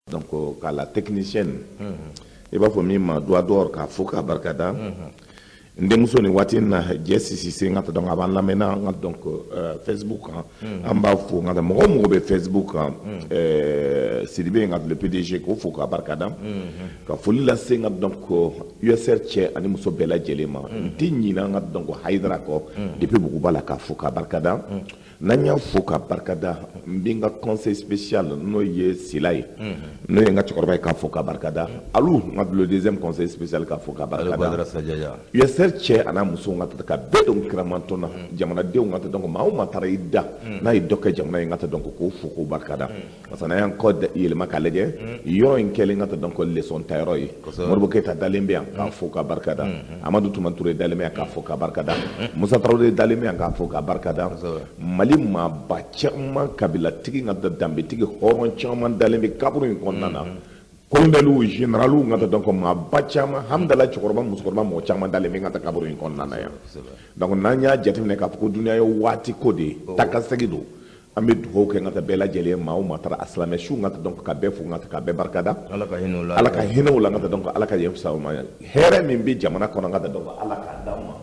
Donc ka la technicienne i b'a fɔ min ma doigt d'or, k'a fo k'a barikada. N denmuso, nin waati in na, jɛ sisi sen ka ta, donc a b'an lamɛn an ka donc Facebook kan, an b'a fo. N ka mɔgɔ o mɔgɔ bɛ Facebook kan, Sidibe n ka le PDG, k'o fo k'a barikada, ka foli lase n ka donc USR cɛ ani muso bɛɛ lajɛlen ma. N tɛ ɲinɛ an ka donc Hayidara kɔ depuis Buguba la, k'a fo k'a barikada. N'an y'a fo k'a barikada, n bɛ n ka conseil spécial, n'o ye Sila ye, n'o ye n ka cɛkɔrɔba ye, k'a fo k'a barikada. Alu n ka le deuxième conseil spécial, k'a fo k'a barikada. USR cɛ a n'a muso, n ka ka bɛɛ don kiramantɔn na, jamanadenw ka donc maa o maa taara i da n'a ye dɔ kɛ jamana ye, n ka donc k'o fo k'o barikada, parce que n'an y'an kɔ yɛlɛma k'a lajɛ, yɔrɔ in kɛlen ka donc leçon tayɔrɔ ye. Modibo Keyita dalen bɛ yan, k'a fo k'a barikada. Amadu Tumani Ture dalen bɛ yan, k'a fo k'a barikada. Musa Tarawele dalen bɛ yan, k'a fo k'a barikada. Mali maaba caman, kabilatigi ka danbetigi, hɔrɔn caman dalen bɛ kaburu in kɔnɔna na, colonɛliw, généraliw, ka donc maaba caman, hamdala, cɛkɔrɔba, musokɔrɔba, mɔgɔ caman dalen bɛ ka taa kaburu in kɔnɔna na yan. Donc n'an y'a jateminɛ k'a fɔ ko dunuya ye waati ko de ye, taa ka segin don, an bɛ dugawu kɛ n ka taa bɛɛ lajɛlen, maa o maa taara a silamɛ su, n ka taa donc ka bɛɛ fo, n ka taa ka bɛɛ barikada. Ala ka hinɛ u la. Ala ka hinɛ u la. N ka taa donc Ala ka yen fisaya u ma. Hɛrɛ min bɛ jamana kɔnɔ, n ka taa donc Ala k'a d'an ma.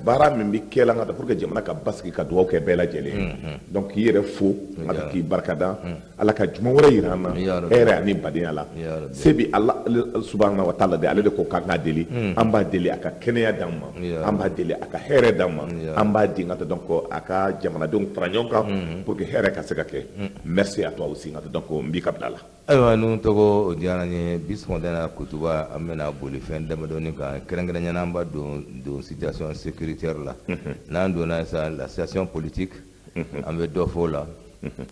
Baara min bɛ kɛ la, n ka taa pour que jamana ka basigi, ka dugawu kɛ bɛɛ lajɛlen. Donc k'i yɛrɛ fo, n ka taa k'i barikada. Ala ka juma wɛrɛ yira an na hɛrɛ ani badenya la. Se bi Ala subahana wa taala de, ale de ko k'an k'a deli. An b'a deli a ka kɛnɛya d'an ma, an b'a deli a ka hɛrɛ d'an ma, an b'a di n ka taa donc a ka jamanadenw fara ɲɔgɔn kan pour que hɛrɛ ka se ka kɛ. Merci à toi aussi, n ka taa donc n b'i ka bila la. Ayiwa, ninnu tɔgɔ o diyara n ye. Bi sɔgɔmada in na, kutuba, an bɛna boli fɛn damadɔni kan. Kɛrɛnkɛrɛnnenya la, an b'a don situation sécuritaire la. N'an donna sisan la situation politique, an bɛ dɔ fɔ o la,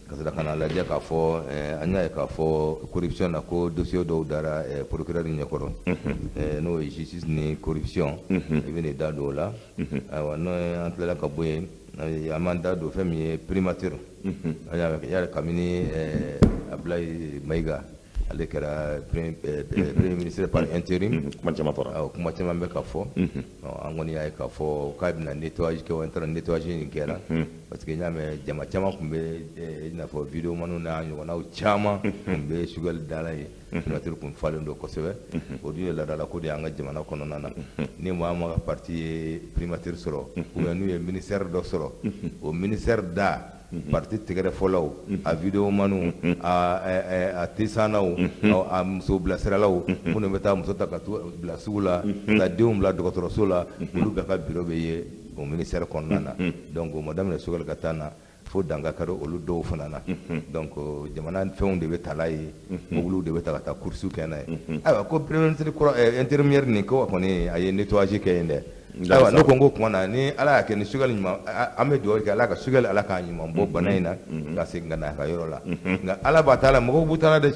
ka sɔrɔ ka na lajɛ k'a fɔ an y'a ye k'a fɔ corruption na, ko dossier dɔw dara procureur ɲɛkɔrɔ, n'o ye justice ni corruption, i bɛ n'i da don o la. Ayiwa, n'o ye an tilala ka bɔ yen, an b'an da don fɛn min ye primature. An y'a ye kabini Abdoulaye Maïga, ale kɛra premier ministre par intérim, kuma caman fɔra. Awɔ, kuma caman bɛ ka fɔ. An kɔni y'a ye k'a fɔ k'a bɛna nettoyage kɛ, an taara nettoyage in kɛra, parce que n y'a mɛn jama caman tun bɛ, i n'a fɔ vidéomanw n'a ɲɔgɔnnaw caman tun bɛ Choguel da la yen. Primature tun falen don kosɛbɛ. O dun ye laadala ko de ye an ka jamana kɔnɔna na. Ni maa ma ka parti ye primature sɔrɔ, ou bien n'u ye ministère dɔ sɔrɔ, o ministère da parti tɛgɛrɛ fɔlaw, a vidéomanw, a tesannaw, a muso bilasiralaw, minnu bɛ taa muso ta ka bila sugu la, ka denw bila dɔgɔtɔrɔso la, olu bɛɛ ka bureau bɛ ye o ministère kɔnɔna na. Donc o ma daminɛ Choguel ka taa na fo danga kari olu dɔw fana na. Donc jamana fɛnw de bɛ tala ye, mobiliw de bɛ ta ka taa course kɛ n'a ye. Ayiwa, ko premier ministre kɔrɔ intérimaire nin, ko kɔni a ye nettoyage kɛ yen dɛ. Ayiwa, ne ko n ko tuma na ni Ala y'a kɛ ni Choguel ɲuman, an bɛ dugawu kɛ Ala ka Choguel, Ala k'a ɲuman bɔ bana in na ka segin ka na a ka yɔrɔ la. Nka Ala b'a ta la, mɔgɔw b'u ta la dɛ,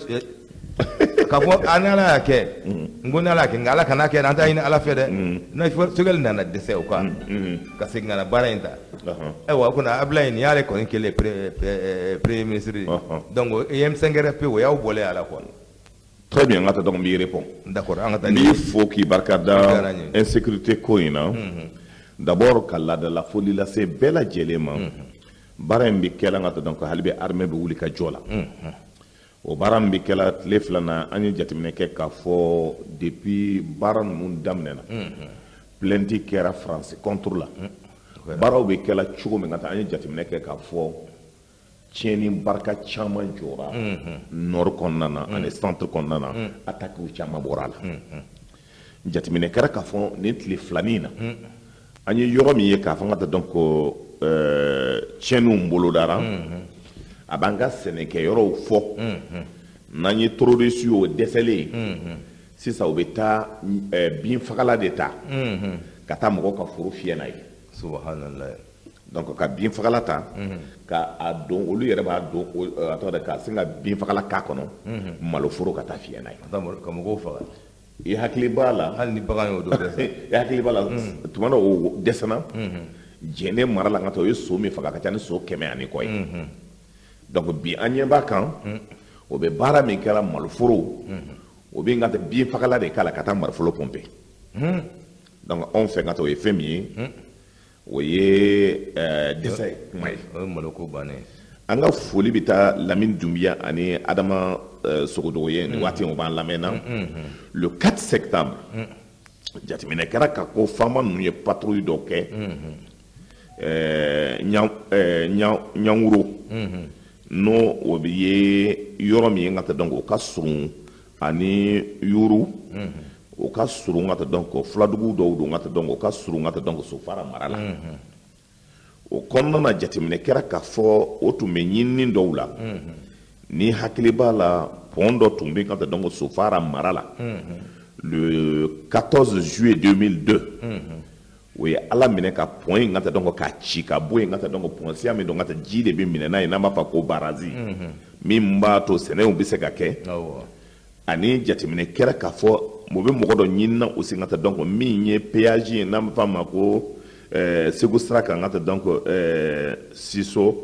k'a fɔ an ni Ala y'a kɛ, n ko ni Ala y'a kɛ, nka Ala kana kɛ, an t'a ɲini Ala fɛ dɛ. N'a Choguel nana dɛsɛ o kan ka segin ka na baara in ta, ayiwa, o kɔni Abdoulaye nin y'ale kɔni kɛlen premier ministre ye. Donc M5RFP, o y'aw bɔlen a la quoi. Très bien, n ka taa donc n b'i répond. D'accord, an ka taa. N b'i fo k'i barikada insécurité ko in na. D'abord ka laadala foli lase bɛɛ lajɛlen ma. Baara in bɛ kɛla, n ka taa donc hali bi armée bɛ wuli ka jɔ la. O baara min bɛ kɛla tile fila na, an ye jateminɛ kɛ k'a fɔ depuis baara ninnu daminɛna, plainte kɛra France contre la. Baaraw bɛ kɛla cogo min ka taa, an ye jateminɛ kɛ k'a fɔ tiɲɛni barika caman jɔra nord kɔnɔna na ani centre kɔnɔna na, attaques caman bɔra a la. Jateminɛ kɛra k'a fɔ nin tile filanin na, an ye yɔrɔ min ye k'a fɔ n ka taa donc tiɲɛniw bolodara, a b'an ka sɛnɛkɛyɔrɔw fɔ. N'an ye terroriste ye, o dɛsɛlen sisan, u bɛ taa binfagala de ta ka taa mɔgɔw ka foro fiyɛ n'a ye. Subhanallah. Donc ka binfagala ta ka a don, olu yɛrɛ b'a don, a tɔgɔ de, ka sin ka binfagala k'a kɔnɔ maloforo, ka taa fiyɛ n'a ye. Ka mɔgɔw faga. I hakili b'a la. Hali ni bagan y'o dɔ dɛsɛ. I hakili b'a la, tuma dɔ o dɛsɛna Jɛnɛ mara la, n ka taa o ye so min faga, a ka ca ni so 100 ani kɔ ye. Donc bi an ɲɛ b'a kan, o bɛ baara min kɛra maloforo, o bɛ n ka taa binfagala de k'a la ka taa maloforo pɔnpe. Donc anw fɛ, n ka taa o ye fɛn min ye, o ye dɛsɛ kuma ye. O ye maloko bannen. An ka foli bɛ taa Lamine Doumbia ani Adama Sogodogo ye nin waati in, o b'an lamɛn na. Le 4 septembre, jateminɛ kɛra ka ko faama ninnu ye patrouille dɔ kɛ Ɲanguro, n'o o bɛ ye yɔrɔ min ye ka taa, donc o ka surun ani Yuru, o ka surun ka taa, donc filadugu dɔw don ka taa, donc o ka surun ka taa, donc Sofara mara la. O kɔnɔna na, jateminɛ kɛra k'a fɔ o tun bɛ ɲinini dɔw la. Ni hakili b'a la, pont dɔ tun bɛ ka taa, donc Sofara mara la, le 14 juillet 2002, o ye Ala minɛ ka pont in ka taa, donc k'a ci ka bɔ yen ka taa. Donc pont siya min don ka taa, ji de bɛ minɛ n'a ye, n'an b'a fɔ ko barrage, min b'a to sɛnɛw bɛ se ka kɛ. Ani jateminɛ kɛra k'a fɔ o bɛ mɔgɔ dɔ ɲinina o sen ka taa, donc min ye péage ye, n'an b'a fɔ a ma ko Segu sira kan ka taa, donc Siso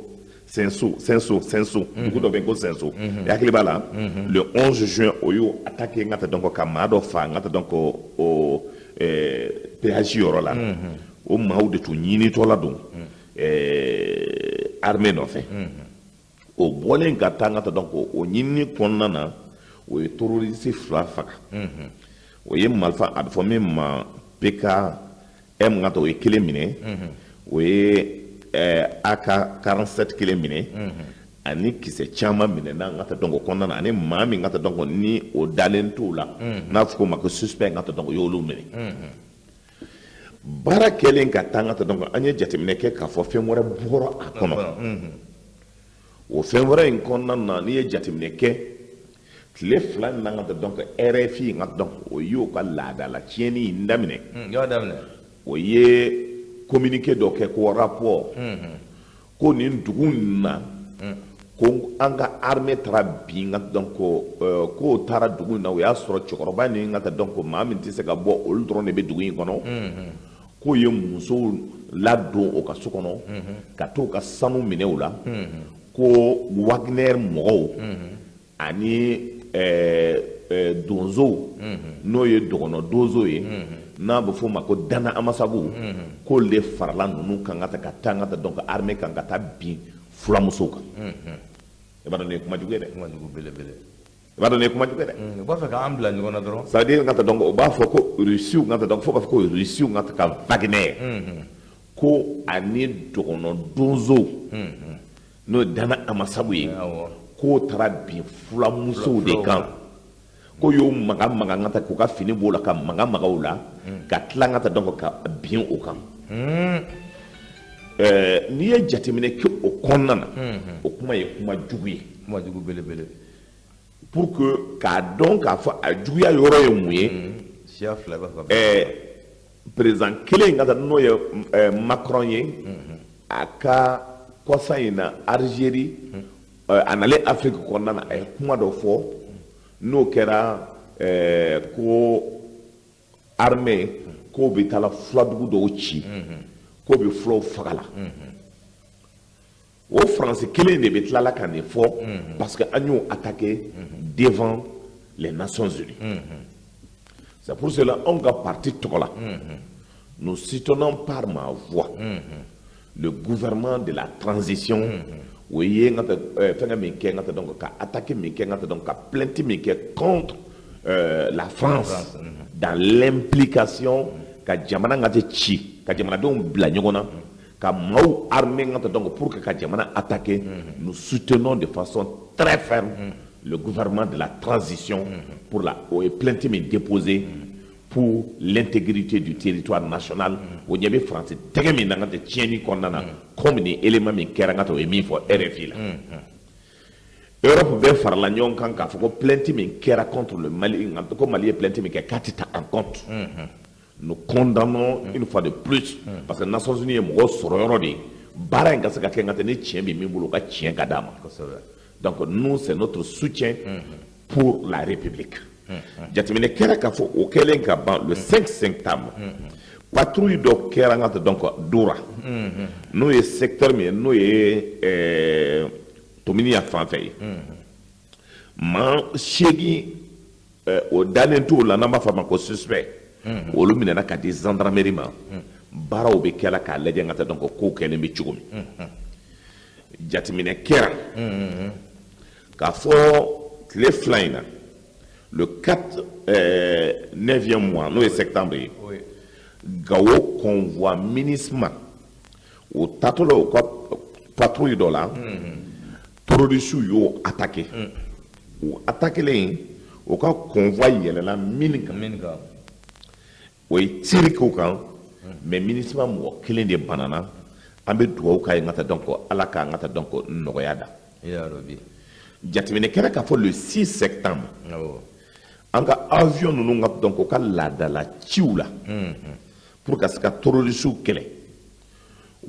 Senso Senso Senso, dugu dɔ bɛ yen ko Senso, i hakili b'a la, le 11 juin, o y'o attaqué n ka taa, donc ka maa dɔ fa n ka taa, donc o péage yɔrɔ la. O maaw de tun ɲinitɔla don armée nɔfɛ. O bɔlen ka taa n ka taa, donc o ɲinini kɔnɔna na, o ye terroriste fila faga. O ye marifa, a bɛ fɔ min ma PKM ka taa, o ye kelen minɛ, o ye AK 47 kelen minɛ, ani kisɛ caman minɛ n'a ka taa, donc o kɔnɔna na, ani maa min ka taa, donc ni o dalen t'o la, n'a fɔ o ma ko suspect ka taa, donc o y'olu minɛ. Baara kɛlen ka taa ka taa, donc an ye jateminɛ kɛ k'a fɔ fɛn wɛrɛ bɔra a kɔnɔ. O fɛn wɛrɛ in kɔnɔna na, n'i ye jateminɛ kɛ tile 2 in na ka taa, donc RFI ka, donc o y'o ka laadala tiɲɛni in daminɛ. Y'o daminɛ. O ye communiqué dɔ kɛ ko rapport ko nin dugu in na, ko an ka armée taara bin ka, donc k'o taara dugu in na, o y'a sɔrɔ cɛkɔrɔba ni ka taa, donc maa min tɛ se ka bɔ, olu dɔrɔn de bɛ dugu in kɔnɔ, k'o ye musow ladon o ka so kɔnɔ ka t'o ka sanu minɛ u la, ko Wagner mɔgɔw ani donsow, n'o ye dɔgɔnɔ donso ye, n'a bɛ f'o ma ko Dana Amasagu, k'olu de farala ninnu kan ka taa ka taa ka taa, donc armée kan ka taa bin fulamusow kan. I b'a dɔn nin ye kuma jugu ye dɛ. Kuma jugu belebele. I b'a dɔn nin ye kuma jugu ye dɛ. U b'a fɛ k'an bila ɲɔgɔn na dɔrɔn. Ça veut dire ka taa, donc o b'a fɔ ko Rusiw ka taa, donc fo b'a fɔ ko Rusiw ka taa ka Wagner ko ani dɔgɔnɔ donsow, n'o ye Dana Amasagu ye, k'o taara bin fulamusow de kan, ko y'o maga maga ka taa k'u ka fini b'o la ka maga maga o la ka tila ka taa, donc ka bin o kan. N'i ye jateminɛ kɛ o kɔnɔna na, o kuma ye kuma jugu ye. Kuma jugu belebele. Pour que k'a dɔn k'a fɔ a juguya yɔrɔ ye mun ye. Siya fila b'a fɔ. Président kelen ka taa, n'o ye Macron ye, a ka kɔsa in na Algérie, a nalen Afrique kɔnɔna na, a ye kuma dɔ fɔ, n'o kɛra ko armée k'o bɛ taa fuladugu dɔw ci, k'o bɛ fulaw faga la. O Faransi kelen de bɛ tila la ka nin fɔ, parce que an y'o attaqué devant les Nations Unies. C'est pour cela, anw ka parti tɔgɔ la, nous soutenons par ma voix le gouvernement de la transition. O ye n ka fɛnkɛ min kɛ n ka donc ka attaque min kɛ n ka donc ka plainte min kɛ contre la France dans l'implication ka jamana n ka ci, ka jamanadenw bila ɲɔgɔn na, ka maaw armé n ka donc pour que ka jamana attaquer. Nous soutenons de façon très ferme le gouvernement de la transition pour la o ye plainte min déposé pour l'intégrité du territoire national. O ɲɛ bɛ France tɛgɛ min na n ka tiɲɛni kɔnɔna na, comme ni élément min kɛra n ka o ye min fɔ RFI la. Europe bɛɛ farala ɲɔgɔn kan k'a fɔ ko plainte min kɛra contre le Mali, ko Mali ye plainte min kɛ, k'a tɛ ta en compte. Nous condamnons une fois de plus, parce que Nations Unies ye mɔgɔw sɔrɔ yɔrɔ de ye baara in ka se ka kɛ n ka tɛ ni tiɲɛ bɛ min bolo, o ka tiɲɛ ka d'a ma. Donc nous, c'est notre soutien pour la République. Jateminɛ kɛra k'a fɔ o kɛlen ka ban, le 5 septembre, patrouille dɔ kɛra n ka donc Dora, n'o ye secteur min ye, n'o ye Tominian fan fɛ ye, maa 8 o dalen t'o la, n'an b'a fɔ a ma ko suspect, olu minɛna ka di gendarmerie ma. Baaraw bɛ kɛla k'a lajɛ n ka taa, donc kow kɛlen bɛ cogo min. Jateminɛ kɛra k'a fɔ tile 2 in na, le 4 9e mois, n'o ye septembre ye, Gawo convoi MINUSMA o taatɔ la u ka patrouille dɔ la, terroristes y'o attaqué. O attaqué o ka convoi yɛlɛla min kan, o ye tir k'o kan, mais MINUSMA mɔgɔ kelen de banana. An bɛ dugawu k'a ye n ka taa, donc Ala k'an ka taa, donc nɔgɔya da. Jateminɛ kɛra k'a fɔ le 6 septembre, an ka avion ninnu ka, donc u ka laadala ciw la pour ka se ka terroristes kɛlɛ,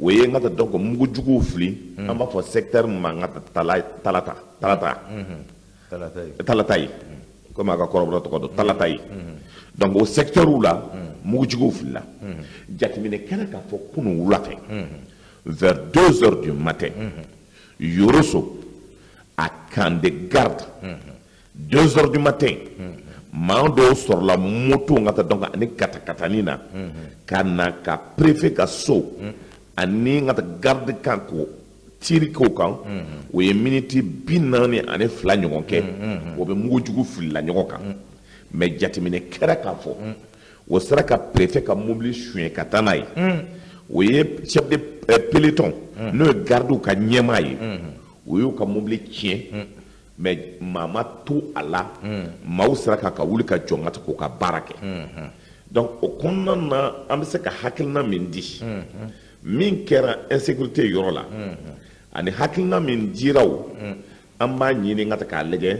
o ye n ka taa, donc mugujuguw fili, an b'a fɔ secteur min ma n ka Talata Talata Talata ye, komi a ka kɔrɔbɔrɔ tɔgɔ don Talata ye. Donc o secteur la, mugujuguw filila. Jateminɛ kɛra k'a fɔ kunun wula fɛ, vers 2 heures du matin, Yoroso a camp de garde, 2 heures du matin, maa dɔw sɔrɔla moto n ka taa, donc ani katakatani na ka na ka préfet ka so ani n ka taa garde kan k'o tir k'o kan. O ye miniti 42 ɲɔgɔn kɛ, o bɛ mugujugu filila ɲɔgɔn kan. Mais jateminɛ kɛra k'a fɔ o sera ka préfet ka mobili suɲɛ ka taa n'a ye. O ye chef de peloton, n'o ye gardiw ka ɲɛmaa ye, o y'u ka mobili tiɲɛ, mais maa ma to a la. Maaw sera ka wuli ka jɔ n ka k'u ka baara kɛ. Donc o kɔnɔna na, an bɛ se ka hakilina min di, min kɛra insécurité yɔrɔ la, ani hakilina min dira, o an b'a ɲini ka ta k'a lajɛ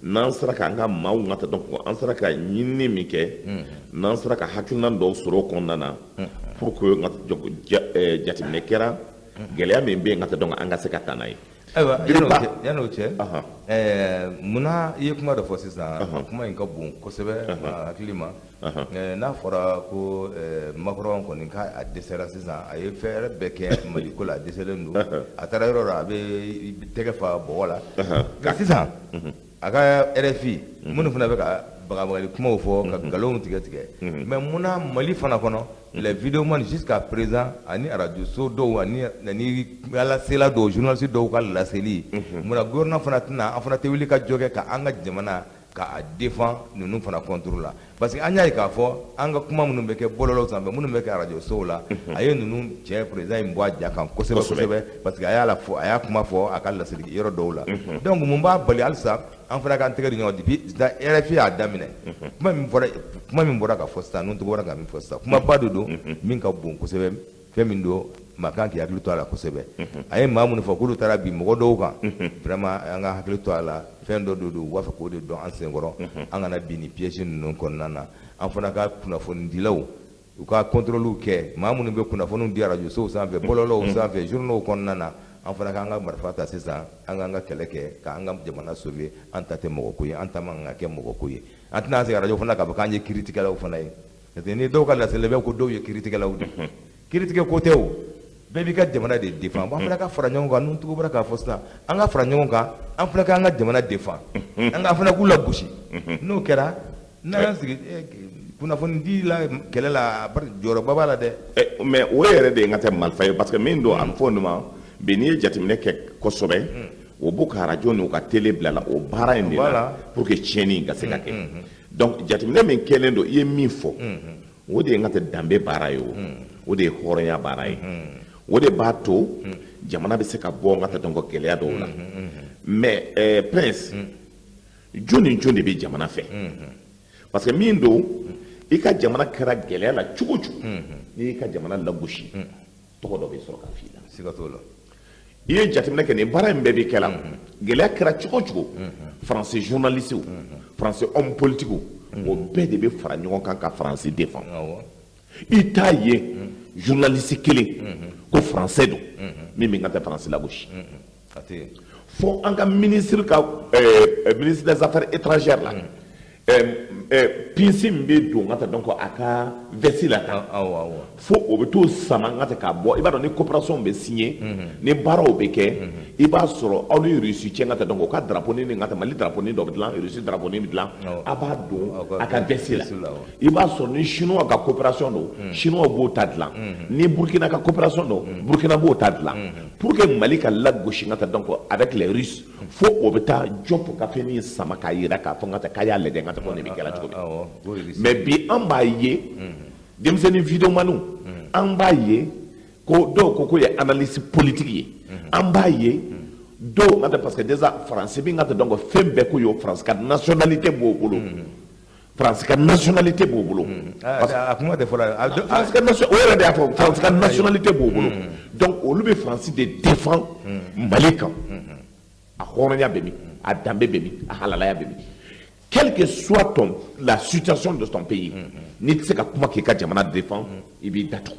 n'an sera k'an ka maaw ka ta, donc an sera ka ɲinini min kɛ, n'an sera ka hakilina dɔw sɔrɔ o kɔnɔna na, pour que n ka jateminɛ kɛra gɛlɛya min bɛ yen, ka ta, donc an ka se ka taa n'a ye. Ayiwa, yan'o cɛ, munna i ye kuma dɔ fɔ sisan, kuma in ka bon kosɛbɛ hakili ma. N'a fɔra ko Macron kɔni k'a dɛsɛra sisan, a ye fɛɛrɛ bɛɛ kɛ Maliko la, a dɛsɛlen don, a taara yɔrɔ la, a bɛ tɛgɛ fa bɔgɔ la. Nka sisan a ka RFI minnu fana bɛ ka bagabagali kumaw fɔ, ka nkalonw tigɛ tigɛ, mais munna Mali fana kɔnɔ, les vidéomans jusqu'à présent ani radio so dɔw ani lasela dɔw, journaliste dɔw ka laseli, munna gouvernement fana tɛna, an fana tɛ wuli ka jɔ kɛ ka an ka jamana k'a défend ninnu fana contre la? Parce que an y'a ye k'a fɔ an ka kuma minnu bɛ kɛ bɔlɔlɔw sanfɛ, minnu bɛ kɛ radio sow la, a ye ninnu cɛ président in bɔ a ja kan kosɛbɛ kosɛbɛ, parce que a y'a la fɔ, a y'a kuma fɔ a ka laseli yɔrɔ dɔw la. Donc mun b'a bali halisa an fana k'an tɛgɛ di ɲɔgɔn? Depuis RFI y'a daminɛ, kuma min bɔra ka fɔ sisan, ninnu bɔra ka min fɔ sisan, kumaba de don min ka bon kosɛbɛ, fɛn min don maa kan k'i hakili to a la kosɛbɛ. A ye maa minnu fɔ k'olu taara bin mɔgɔ dɔw kan, vraiment an ka hakili to a la. Fɛn dɔ de don, u b'a fɛ k'o de dɔn an senkɔrɔ, an kana bin nin piège ninnu kɔnɔna na. An fana ka kunnafonidilaw, u ka contrôle kɛ, maa minnu bɛ kunnafoniw di radio sow sanfɛ, bɔlɔlɔw sanfɛ, journaux kɔnɔna na, an fana k'an ka marifa ta sisan, an k'an ka kɛlɛ kɛ k'an ka jamana sauver. An ta tɛ mɔgɔ ko ye, an ta man ka kɛ mɔgɔ ko ye. An tɛna se radio fana k'a fɔ k'an ye kiiritigɛlaw fana ye, parce que ni dɔw ka laseli bɛ ko dɔw ye kiiritigɛlaw de ye, kiiritigɛ ko tɛ o, bɛɛ b'i ka jamana de défend. An fana ka fara ɲɔgɔn kan, n'u tugu bɔra k'a fɔ sisan, an ka fara ɲɔgɔn kan, an fana k'an ka jamana défend, an ka fana k'u lagosi. N'o kɛra, n'an y'an sigi kunnafoni di la kɛlɛ la, jɔyɔrɔba b'a la dɛ. Mais o yɛrɛ de ye n ka tɛ marifa ye, parce que min don, a bɛ fɔ o de ma bi, n'i ye jateminɛ kɛ kosɛbɛ, o b'u ka radio n'u ka télé bila la o baara in de la pour que tiɲɛni ka se ka kɛ. Donc jateminɛ min kɛlen don, i ye min fɔ, o de ye n ka tɛ danbe baara ye, o de ye hɔrɔnya baara ye, o de b'a to jamana bɛ se ka bɔ n ka taa, donc gɛlɛya dɔw la. Mais Prince, jɔn ni jɔn de bɛ jamana fɛ? Parce que min don, i ka jamana kɛra gɛlɛya la cogo o cogo, n'i y'i ka jamana lagosi, tɔgɔ dɔ bɛ sɔrɔ ka f'i la. Siga t'o la. I ye jateminɛ kɛ, nin baara in bɛɛ bɛ kɛ la, gɛlɛya kɛra cogo o cogo, Faransi journaliste, Faransi homme politique, o bɛɛ de bɛ fara ɲɔgɔn kan ka Faransi défend. I t'a ye journaliste kelen ko français don min bɛ ka tɛ Faransi lagosi. Fo an ka ministre ka ministre des Affaires étrangères la, Pince min bɛ don n ka taa donc a ka veste la tan, fo o bɛ t'o sama n ka taa k'a bɔ. I b'a dɔn ni coopération bɛ signé, ni baaraw bɛ kɛ, i b'a sɔrɔ aw ni Russie cɛ n ka taa donc o ka drapeau ni n ka taa Mali drapeau dɔ bɛ dilan, Russie drapeau bɛ dilan, a b'a don a ka veste la. I b'a sɔrɔ ni Chinois ka coopération don, Chinois b'o ta dilan, ni Burkina ka coopération don, Burkina b'o ta dilan, pour que Mali ka lagosi n ka taa donc avec les Russes, fo o bɛ taa Diop ka fɛn min sama k'a yira k'a fɔ n ka taa k'a y'a lajɛ n ka taa ko nin bɛ kɛla cogo min. Mais bi an b'a ye denmisɛnnin videomaniw, an b'a ye ko dɔw ko k'o ye analyse politique ye, an b'a ye dɔw n ka taa parce que déjà Faransi bɛ n ka taa donc fɛn bɛɛ ko y'o Faransi ka nationalité b'o bolo. Faransi ka nationalité b'o bolo. A kuma tɛ fɔra. Faransi ka nation, o yɛrɛ de y'a fɔ, Faransi ka nationalité b'o bolo. Donc olu bɛ Faransi de défend Mali kan. A hɔrɔnya bɛ min, a danbe bɛ min, a halalaya bɛ min. Quelle que soit la situation de ton pays, n'i tɛ se ka kuma k'i ka jamana défend, i b'i datugu.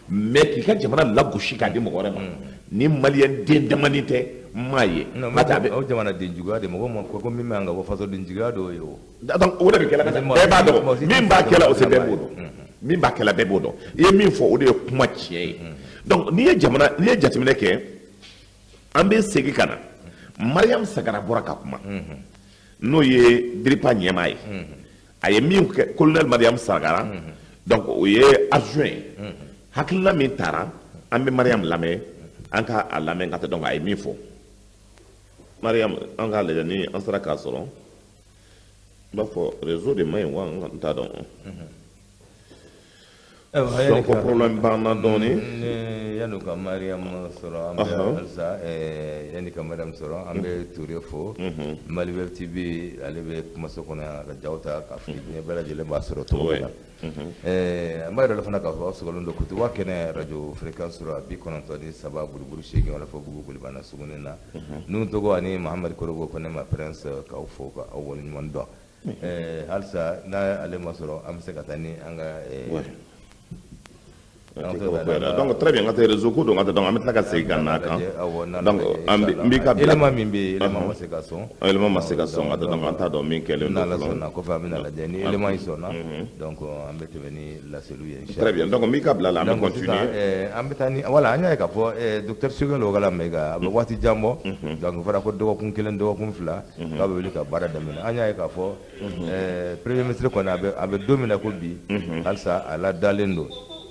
Mais k'i ka jamana lagosi k'a di mɔgɔ wɛrɛ ma, ni maliyɛn den damani tɛ, n m'a ye. O jamanaden juguya de, mɔgɔ ma ko min man kan ka bɔ fasoden juguya dɔw ye o. Donc o de bɛ kɛla ka taa, bɛɛ b'a dɔn min b'a kɛla, o se bɛɛ b'o dɔn. Min b'a kɛla, bɛɛ b'o dɔn. I ye min fɔ, o de ye kuma tiɲɛ ye. Donc n'i ye jamana, n'i ye jateminɛ kɛ, an bɛ segin ka na. Mariam Sagara bɔra ka kuma, n'o ye DIRPA ɲɛmaa ye. A ye min kɛ, colonel Mariam Sagara, donc o ye adjoint ye. Hakilina min taara, an bɛ Mariam lamɛn, an ka a lamɛn ka taa donc a ye min fɔ. Mariam, an k'a lajɛ ni an sera k'a sɔrɔ. N b'a fɔ réseau de man ɲi wa, n t'a dɔn. Donc problème b'an na dɔɔni. Yanni ka Mariam sɔrɔ, an bɛ halisa yanni ka Mariam sɔrɔ, an bɛ Ture fo. Mali Web TV, ale bɛ kumaso kɔnɔ yan ka jaw ta k'a fɔ diɲɛ bɛɛ lajɛlen b'a sɔrɔ cogo min na. An b'a yɛrɛ la fana k'a fɔ aw sɔgɔlen don Kutuba kɛnɛ radio fréquence sɔrɔ 93 buruburu 8 wala fɔ Bugu Kulibana Suguni na. Ninnu tɔgɔ ani Mahamadu Korobo ko ne ma Prince k'aw fo k'aw waleɲuman dɔn. Halisa n'ale ma sɔrɔ, an bɛ se ka taa ni an ka. Donc très bien, n ka taa réseau ko don, ka taa donc an bɛ tila ka segin ka na kan. Donc an bɛ b'i ka bila. Élément min bɛ yen, élément ma se ka sɔn. Élément ma se ka sɔn, ka taa donc an t'a dɔn min kɛlen don. N'Ala sɔnna, kɔfɛ an bɛna lajɛ ni élément in sɔnna, donc an bɛ tɛmɛ ni laseliw ye. Très bien, donc n b'i ka bila la, an bɛ continuer. An bɛ taa ni voilà, an y'a ye k'a fɔ docteur Choguel Kokalla Maïga, a bɛ waati jan bɔ. Donc fɔra ko dɔgɔkun kelen, dɔgɔkun fila k'a bɛ wuli ka baara daminɛ. An y'a ye k'a fɔ premier ministre kɔni a bɛ don min na ko bi, halisa a ladalen don.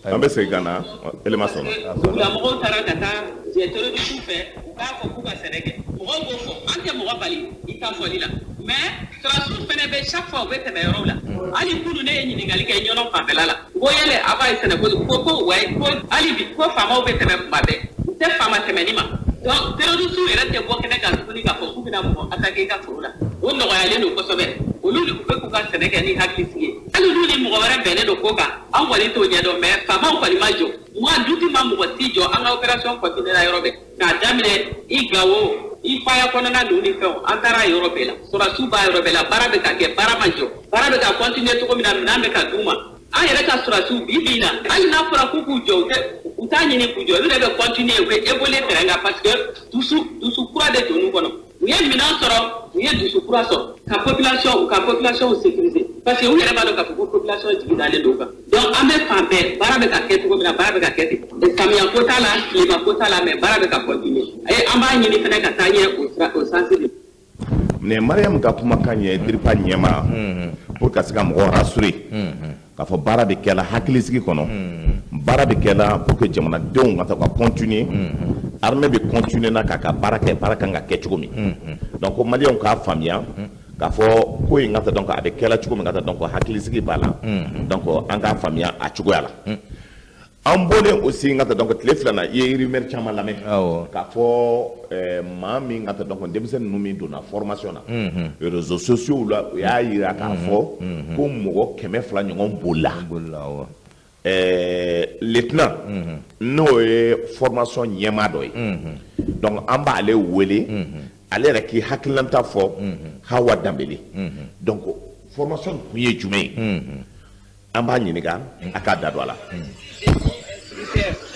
An bɛ segin ka na élément sɔrɔ. Dugulamɔgɔw taara ka taa jɛ terroriste fɛ, u k'a fɔ k'u ka sɛnɛ kɛ. Mɔgɔw b'o fɔ, an tɛ mɔgɔ bali i ta fɔli la, mais sɔrɔdasiw fana bɛ chaque fois u bɛ tɛmɛ yɔrɔw la. Hali kunun ne ye ɲininkali kɛ Ɲɔnɔ fanfɛla la, n ko yɛlɛ a b'a ye sɛnɛ ko ko wayi, ko hali bi ko faamaw bɛ tɛmɛ kuma bɛɛ, u tɛ faama tɛmɛni ma. Donc terroriste yɛrɛ tɛ bɔ kɛnɛ kan tuguni k'a fɔ k'u bɛna mɔgɔ attaquer i ka foro la. O nɔgɔyalen don kosɛbɛ. Olu bɛ k'u ka sɛnɛ kɛ ni hakili sigi ye. Hali n'u ni mɔgɔ wɛrɛ bɛnnen don ko kan, an kɔni t'o ɲɛdɔn, mais faamaw kɔni ma jɔ. Moi, duti ma mɔgɔ si jɔ, an ka opération continuer la yɔrɔ bɛɛ. K'a daminɛ i Gawo, i Faya kɔnɔna ninnu ni fɛnw, an taara yɔrɔ bɛɛ la. Sɔrɔdasiw b'a yɔrɔ bɛɛ la, baara bɛ ka kɛ, baara ma jɔ. Baara bɛ ka continuer cogo min na, minɛn bɛ ka d'u ma. An yɛrɛ ka sɔrɔdasiw bi bi in na, hali n'a fɔra k'u k'u jɔ, u tɛ u t'a ɲini k'u jɔ, olu yɛrɛ bɛ continuer, u bɛ évoluer terrain kan parce que dusu kura de donn'u kɔnɔ. U ye minɛn sɔrɔ, u ye dusu kura sɔrɔ ka population, u ka population sécuriser parce que u yɛrɛ b'a dɔn k'a fɔ ko population jigi dalen don u kan. Donc an bɛ fan bɛɛ, baara bɛ ka kɛ cogo min na, baara bɛ ka kɛ ten. Samiya ko t'a la, tilema ko t'a la, mais baara bɛ ka continuer. An b'a ɲini fana ka taa ɲɛ o sira, o sens de. Nin Mariam ka kumakan ye DIRPA ɲɛmaa pour ka se ka mɔgɔw rassurer k'a fɔ baara bɛ kɛla hakilisigi kɔnɔ, baara bɛ kɛla pour que jamanadenw ka taa ka continuer, armée bɛ continuer na k'a ka baara kɛ, baara kan ka kɛ cogo min. Donc ko maliyɛnw k'a faamuya k'a fɔ ko in ka taa donc a bɛ kɛla cogo min ka taa donc hakilisigi b'a la, donc an k'a faamuya a cogoya la. An bɔlen aussi n ka taa donc tile fila na, i ye rumeur caman lamɛn k'a fɔ maa min ka taa donc denmisɛnnin ninnu min donna formation na, réseaux sociaux la, u y'a yira k'a fɔ ko mɔgɔ 200 ɲɔgɔn bolila. Lieutenant n'o ye formation ɲɛmaa dɔ ye, donc an b'ale wele, ale yɛrɛ k'i hakilinata fɔ Hawa Danbele. Donc formation kun ye jumɛn ye, an b'a ɲininka a k'a da don a la.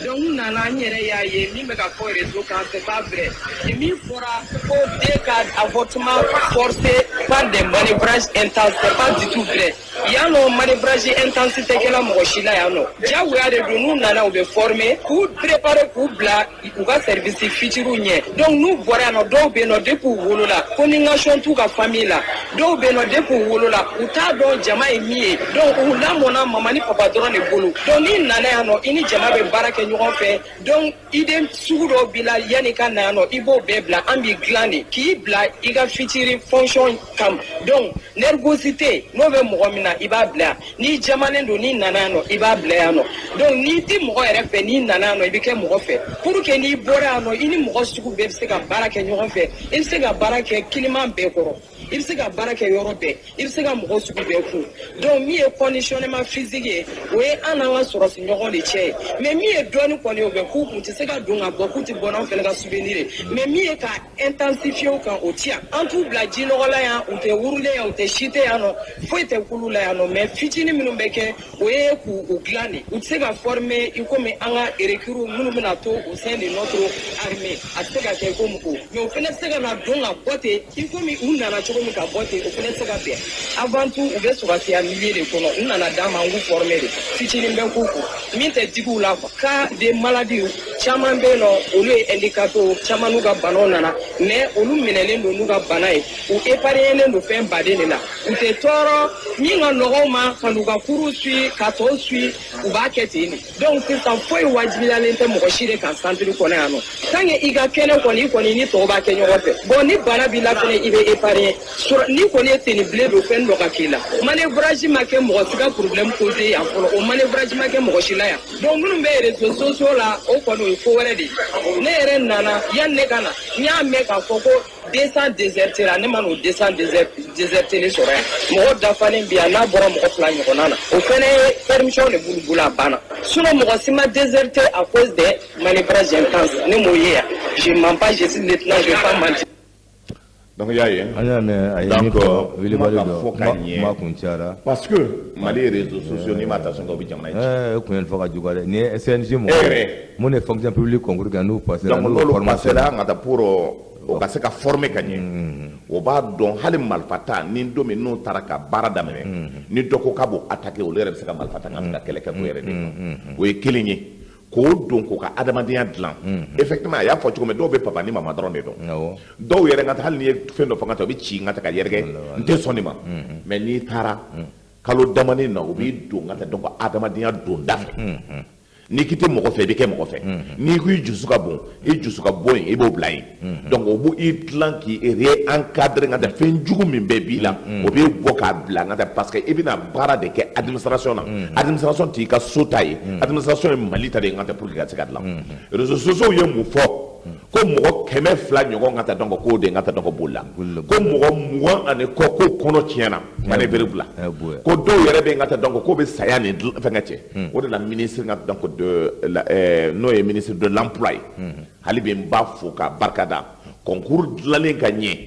Donc n nana n yɛrɛ y'a ye min bɛ ka fɔ réseau kan, c'est pas vrai. Et min fɔra ko den ka avortement forcé par des manœuvrages intenses, c'est pas du tout vrai. Yan nɔ, manœuvrage intense tɛ kɛla mɔgɔ si la yan nɔ. Diyagoya de don. N'u nana, u bɛ former k'u préparer k'u bila u ka service futur ɲɛ. Donc n'u bɔra yan nɔ, dɔw bɛ yen nɔ, depuis u wolola, communication t'u ka famille la. Dɔw bɛ yen nɔ, depuis u wolola, u t'a dɔn jama ye min ye. Donc u lamɔna mama ni papa dɔrɔn de bolo. Donc n'i nana yan nɔ, i ni jama bɛ baara kɛ ɲɔgɔn fɛ. Donc idée sugu dɔw b'i la yanni ka na yan nɔ, i b'o bɛɛ bila. An b'i dilan de k'i bila i ka futur fonction kama. Donc nervosité n'o bɛ mɔgɔ min na, i b'a bila yan. N'i jamalen don, n'i nana yan nɔ, i b'a bila yan nɔ. Donc n'i ti mɔgɔ yɛrɛ fɛ, n'i nana yan nɔ, i bɛ kɛ mɔgɔ fɛ, pour que n'i bɔra yan nɔ, i ni mɔgɔ sugu bɛɛ bɛ se ka baara kɛ ɲɔgɔn fɛ. I bɛ se ka baara kɛ climat bɛɛ kɔrɔ, i bɛ se ka baara kɛ yɔrɔ bɛɛ, i bɛ se ka mɔgɔ sugu bɛɛ kun. Donc min ye conditionnement physique ye, o ye an n'an ka sɔrɔsi ɲɔgɔn de cɛ ye. Mais min ye dɔɔni kɔni ye, o bɛ k'u kun tɛ se ka don ka bɔ k'u tɛ bɔ n'anw fɛnɛ ka souvenir ye. Mais min ye ka intensifier o kan, o ti yan. An t'u bila ji nɔgɔ la yan, u tɛ wurulen yan, u tɛ si tɛ yan nɔ, foyi tɛ k'olu la yan nɔ. Mais fitinin minnu bɛ kɛ, o ye k'u u dilan de. U tɛ se ka former i komi an ka recrues minnu bɛna to au sein de notre armée, a tɛ se ka kɛ komi o. Mais o fɛnɛ tɛ se ka na don ka bɔ ten i komi u nana cogo min ka bɔ ten, o fɛnɛ tɛ se ka bɛn. Avant tout, u bɛ sɔrɔsiya milieu de kɔnɔ. U nana d'an ma, an k'u former de, fitinin bɛ k'u kun min tɛ digi u la quoi. Cas de maladie caman bɛ yen nɔ, olu ye handicapés, caman n'u ka banaw nana, mais olu minɛlen don n'u ka bana ye, u épargné don fɛn baden de la. U tɛ tɔɔrɔ min ka nɔgɔw ma ka n'u ka kuru suit ka tɔw suit, u b'a kɛ ten de. Donc sisan, foyi wajibiyalen tɛ mɔgɔ si de kan centre kɔnɔ yan nɔ. Tant que i ka kɛnɛ kɔni, i kɔni ni tɔw b'a kɛ ɲɔgɔn fɛ. Bon, ni bana b'i la fɛnɛ, i bɛ épargné. N'i kɔni ye tenue bilen don, fɛn dɔ ka k'i la, manœuvrage ma kɛ mɔgɔ si ka problème causé yan fɔlɔ. O manœuvrage ma kɛ mɔgɔ si la yan. Donc minnu bɛ réseaux sociaux la, o kɔni, o ye ko wɛrɛ de ye. Ne yɛrɛ nana yanni ne ka na, n y'a mɛn k'a fɔ ko 200 déserté la. Ne ma n'o 200 déserté sɔrɔ yan. Mɔgɔ dafalen bi yan, n'a bɔra mɔgɔ 2 ɲɔgɔnna na, o fɛnɛ ye permission de b'olu bolo, a banna. Sinon mɔgɔ si ma déserté à cause des manœuvrages intenses, ne m'o ye yan. Je mens pas, je suis lieutenant, je vais pas mentir. Donc i y'a ye. An y'a mɛn, a ye min fɔ, wilibali dɔ kuma kun cayara. Parce que Mali réseaux sociaux, n'i ma attention kɛ, o bɛ jamana in ci. Ɛɛ, kun ye nin fɔ ka juguya dɛ. Nin ye CNJ mɔgɔ mun de fonction publique concours kɛ, n'u passera. Donc n'olu passera ka taa pour o ka se ka former ka ɲɛ, o b'a dɔn hali marifa ta ni don min n'u taara ka baara daminɛ, ni dɔ ko k'a b'o attaquer, olu yɛrɛ bɛ se ka marifa ta ka se ka kɛlɛ kɛ k'u yɛrɛ de. O ye kelen ye, k'o don k'o ka adamadenya dilan. Effectivement, a y'a fɔ cogo min, dɔw bɛ papa ni mama dɔrɔn de dɔn. Dɔw yɛrɛ ka taa, hali n'i ye fɛn dɔ fɔ ka taa, u bɛ ci n ka taa ka yɛrɛkɛ, n tɛ sɔn nin ma. Mais n'i taara kalo damani na, u b'i don ka taa donc adamadenya donda fɛ. N'i k'i tɛ mɔgɔ fɛ, i bɛ kɛ mɔgɔ fɛ. N'i ko i dusu ka bon, i dusu ka bon yen, i b'o bila yen. Donc o b'o i dilan k'i réencadrer ka taa fɛn jugu min bɛɛ b'i la, o b'i bɔ k'a bila ka taa, parce que i bɛna baara de kɛ administration na. Administration t'i ka so ta ye, administration ye Mali ta de ye ka taa, pour que ka se ka dilan. Réseaux sociaux ye mun fɔ? Ko mɔgɔ 200 ɲɔgɔn ka taa, donc k'o de ka taa, donc bolila, ko mɔgɔ 20 ani kɔ ko kɔnɔ tiɲɛna manœuvre bila, ko dɔw yɛrɛ bɛ yen ka taa, donc k'o bɛ saya ni fɛnkɛ cɛ. O de la, ministre ka donc de n'o ye ministre de l'emploi ye, hali bi n b'a fo k'a barika da, concours dilanlen ka ɲɛ,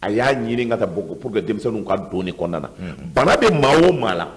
a y'a ɲini ka taa pour que denmisɛnninw ka don nin kɔnɔna na. Bana bɛ maa o maa la,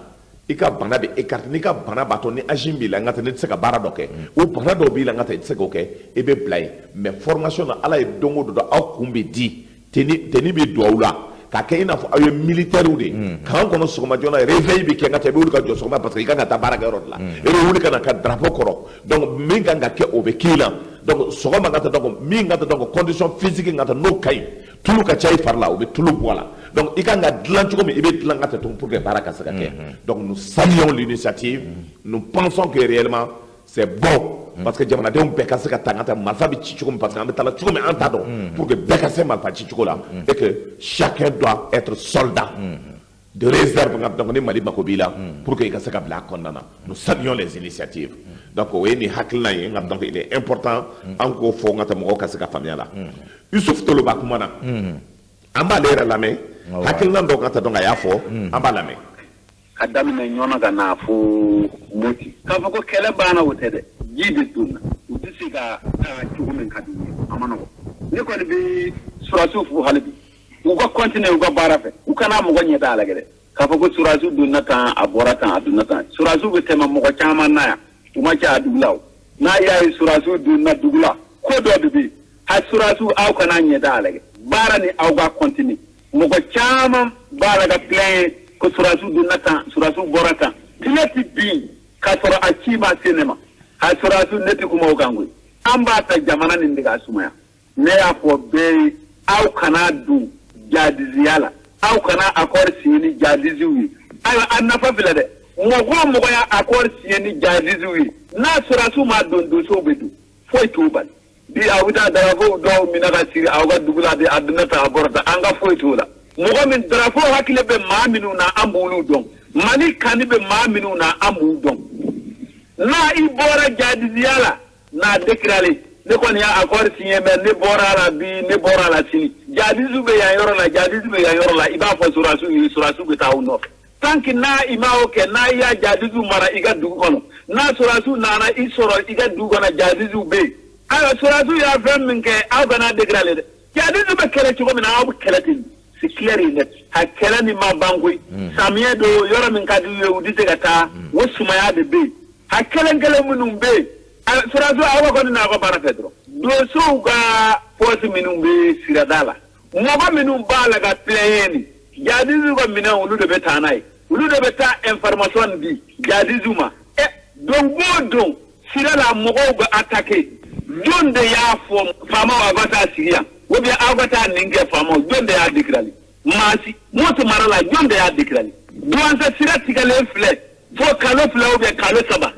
i ka bana bɛ écarter. N'i ka bana b'a to ni âge b'i la n ka taa, ne tɛ se ka baara dɔ kɛ, o bana dɔw b'i la n ka taa, i tɛ se k'o kɛ, i bɛ bila yen. Mais formation na, Ala ye don o don aw kun bɛ di tenue bɛ don aw la k'a kɛ i n'a fɔ aw ye militaires de ye. Camp kɔnɔ, sɔgɔma joona, réveil bɛ kɛ n ka taa, i bɛ wuli ka jɔ sɔgɔma parce que i kan ka taa baarakɛyɔrɔ de la. I bɛ wuli ka na ka drapeau kɔrɔ, donc min kan ka kɛ, o bɛ k'i la. Donc sɔgɔma ka taa, donc min ka taa, donc condition physique ka taa, n'o ka ɲi, tulu ka ca i fari la, o bɛ tulu bɔ a la. Donc i kan ka dilan cogo min, i bɛ dilan ka taa pour que baara ka se ka kɛ. Donc nous saluons l'initiative, nous pensons que réellement c'est bon, parce que jamanadenw bɛɛ ka se ka ta ka taa marifa bɛ ci cogo min, parce que an bɛ taa la cogo min, an t'a dɔn, pour que bɛɛ ka se marifa ci cogo la, et que chacun doit être soldat de réserve. Donc ni Mali mako b'i la pour que i ka se ka bila a kɔnɔna na, nous saluons les initiatives. Donc o ye nin hakilina ye. Nka donc il est important an k'o fɔ n ka taa, mɔgɔw ka se ka faamuya la. Youssouf Toloba kuma na, an b'ale yɛrɛ lamɛn, hakilina dɔw ka taa, donc a y'a fɔ, an b'a lamɛn. Ka daminɛ ɲɔnɔ ka na fo Moti, k'a fɔ ko kɛlɛ banna, o tɛ dɛ. Ji de donna, u tɛ se ka taa cogo min ka di u ye, a ma nɔgɔn. Ne kɔni bɛ surasiw fo hali bi, u ka continuer u ka baara fɛ, u kana mɔgɔ ɲɛ da a la dɛ, k'a fɔ ko surasiw donna tan, a bɔra tan, a donna tan. Surasiw bɛ tɛmɛ mɔgɔ caman na yan, u ma ca a dugu la o. N'a y'a ye surasiw donna dugu la, ko dɔ de bɛ yen. A surasiw aw kana ɲɛda a lajɛ. Baara ni aw ka continuer. Mɔgɔ caman b'a la ka plaindre ko surasiw donna tan, surasiw bɔra tan. Tile ti bin k'a sɔrɔ a ci ma se ne ma. A surasiw ne ti kuma o kan koyi. An b'a ta jamana nin de ka sumaya. Ne y'a fɔ bɛɛ ye, aw kana don jadiziya la. Aw kana accord signé ni jadiziw ye. Ayiwa a nafa filɛ dɛ. Mɔgɔ o mɔgɔ y'a accord signé ni jadiziw ye, n'a surasiw ma don, donsow bɛ don. Foyi t'u bali. Bi aw bɛ taa darapo dɔw minɛ ka siri aw ka dugu la de, a donna tan a bɔra tan, an ka foyi t'o la. Mɔgɔ min darapo hakili bɛ maa minnu na, an b'olu dɔn. Mali kani bɛ maa minnu na, an b'u dɔn. N'a i bɔra jadiziya la, n'a déclaré, ne kɔni y'a accord signé mais ne bɔra a la bi, ne bɔra a la sini. Jadiziw bɛ yan yɔrɔ la, jadiziw bɛ yan yɔrɔ la, i b'a fɔ surasiw ye, surasiw bɛ taa aw nɔfɛ. Tant que n'a i ma o kɛ, n'a y'a jadiziw mara i ka dugu kɔnɔ, n'a surasiw nana i sɔrɔ i ka dugu kɔnɔ, jadiziw bɛ yen. Ayiwa surasiw y'a fɛn min kɛ, aw kana déclaré dɛ. Jadiziw bɛ kɛlɛ cogo min na, aw bɛ kɛlɛ ten. C'est clair et net. A kɛlɛ nin ma ban koyi. Samiyɛ don, yɔrɔ min ka di u ye, u tɛ se ka taa, o sumaya de bɛ yen. A kelen kelen minnu bɛ yen, surasiw aw kɔni n'aw ka baara fɛ dɔrɔn. Donsow ka poste minnu bɛ sirada la, mɔgɔ minnu b'a la ka plaindre nin, jadiziw ka minɛn olu de bɛ taa n'a ye. Olu de bɛ taa information di jadiziw ma. Don o don sira la mɔgɔw bɛ attaquer. Jɔn de y'a fɔ faamaw aw ka taa sigi yan, ou bien aw ka taa nin kɛ faamaw, jɔn de y'a déclaré? Maa si. Moti mara la, jɔn de y'a déclaré? Douentza sira tigɛlen filɛ fo kalo 2 ou bien kalo 3,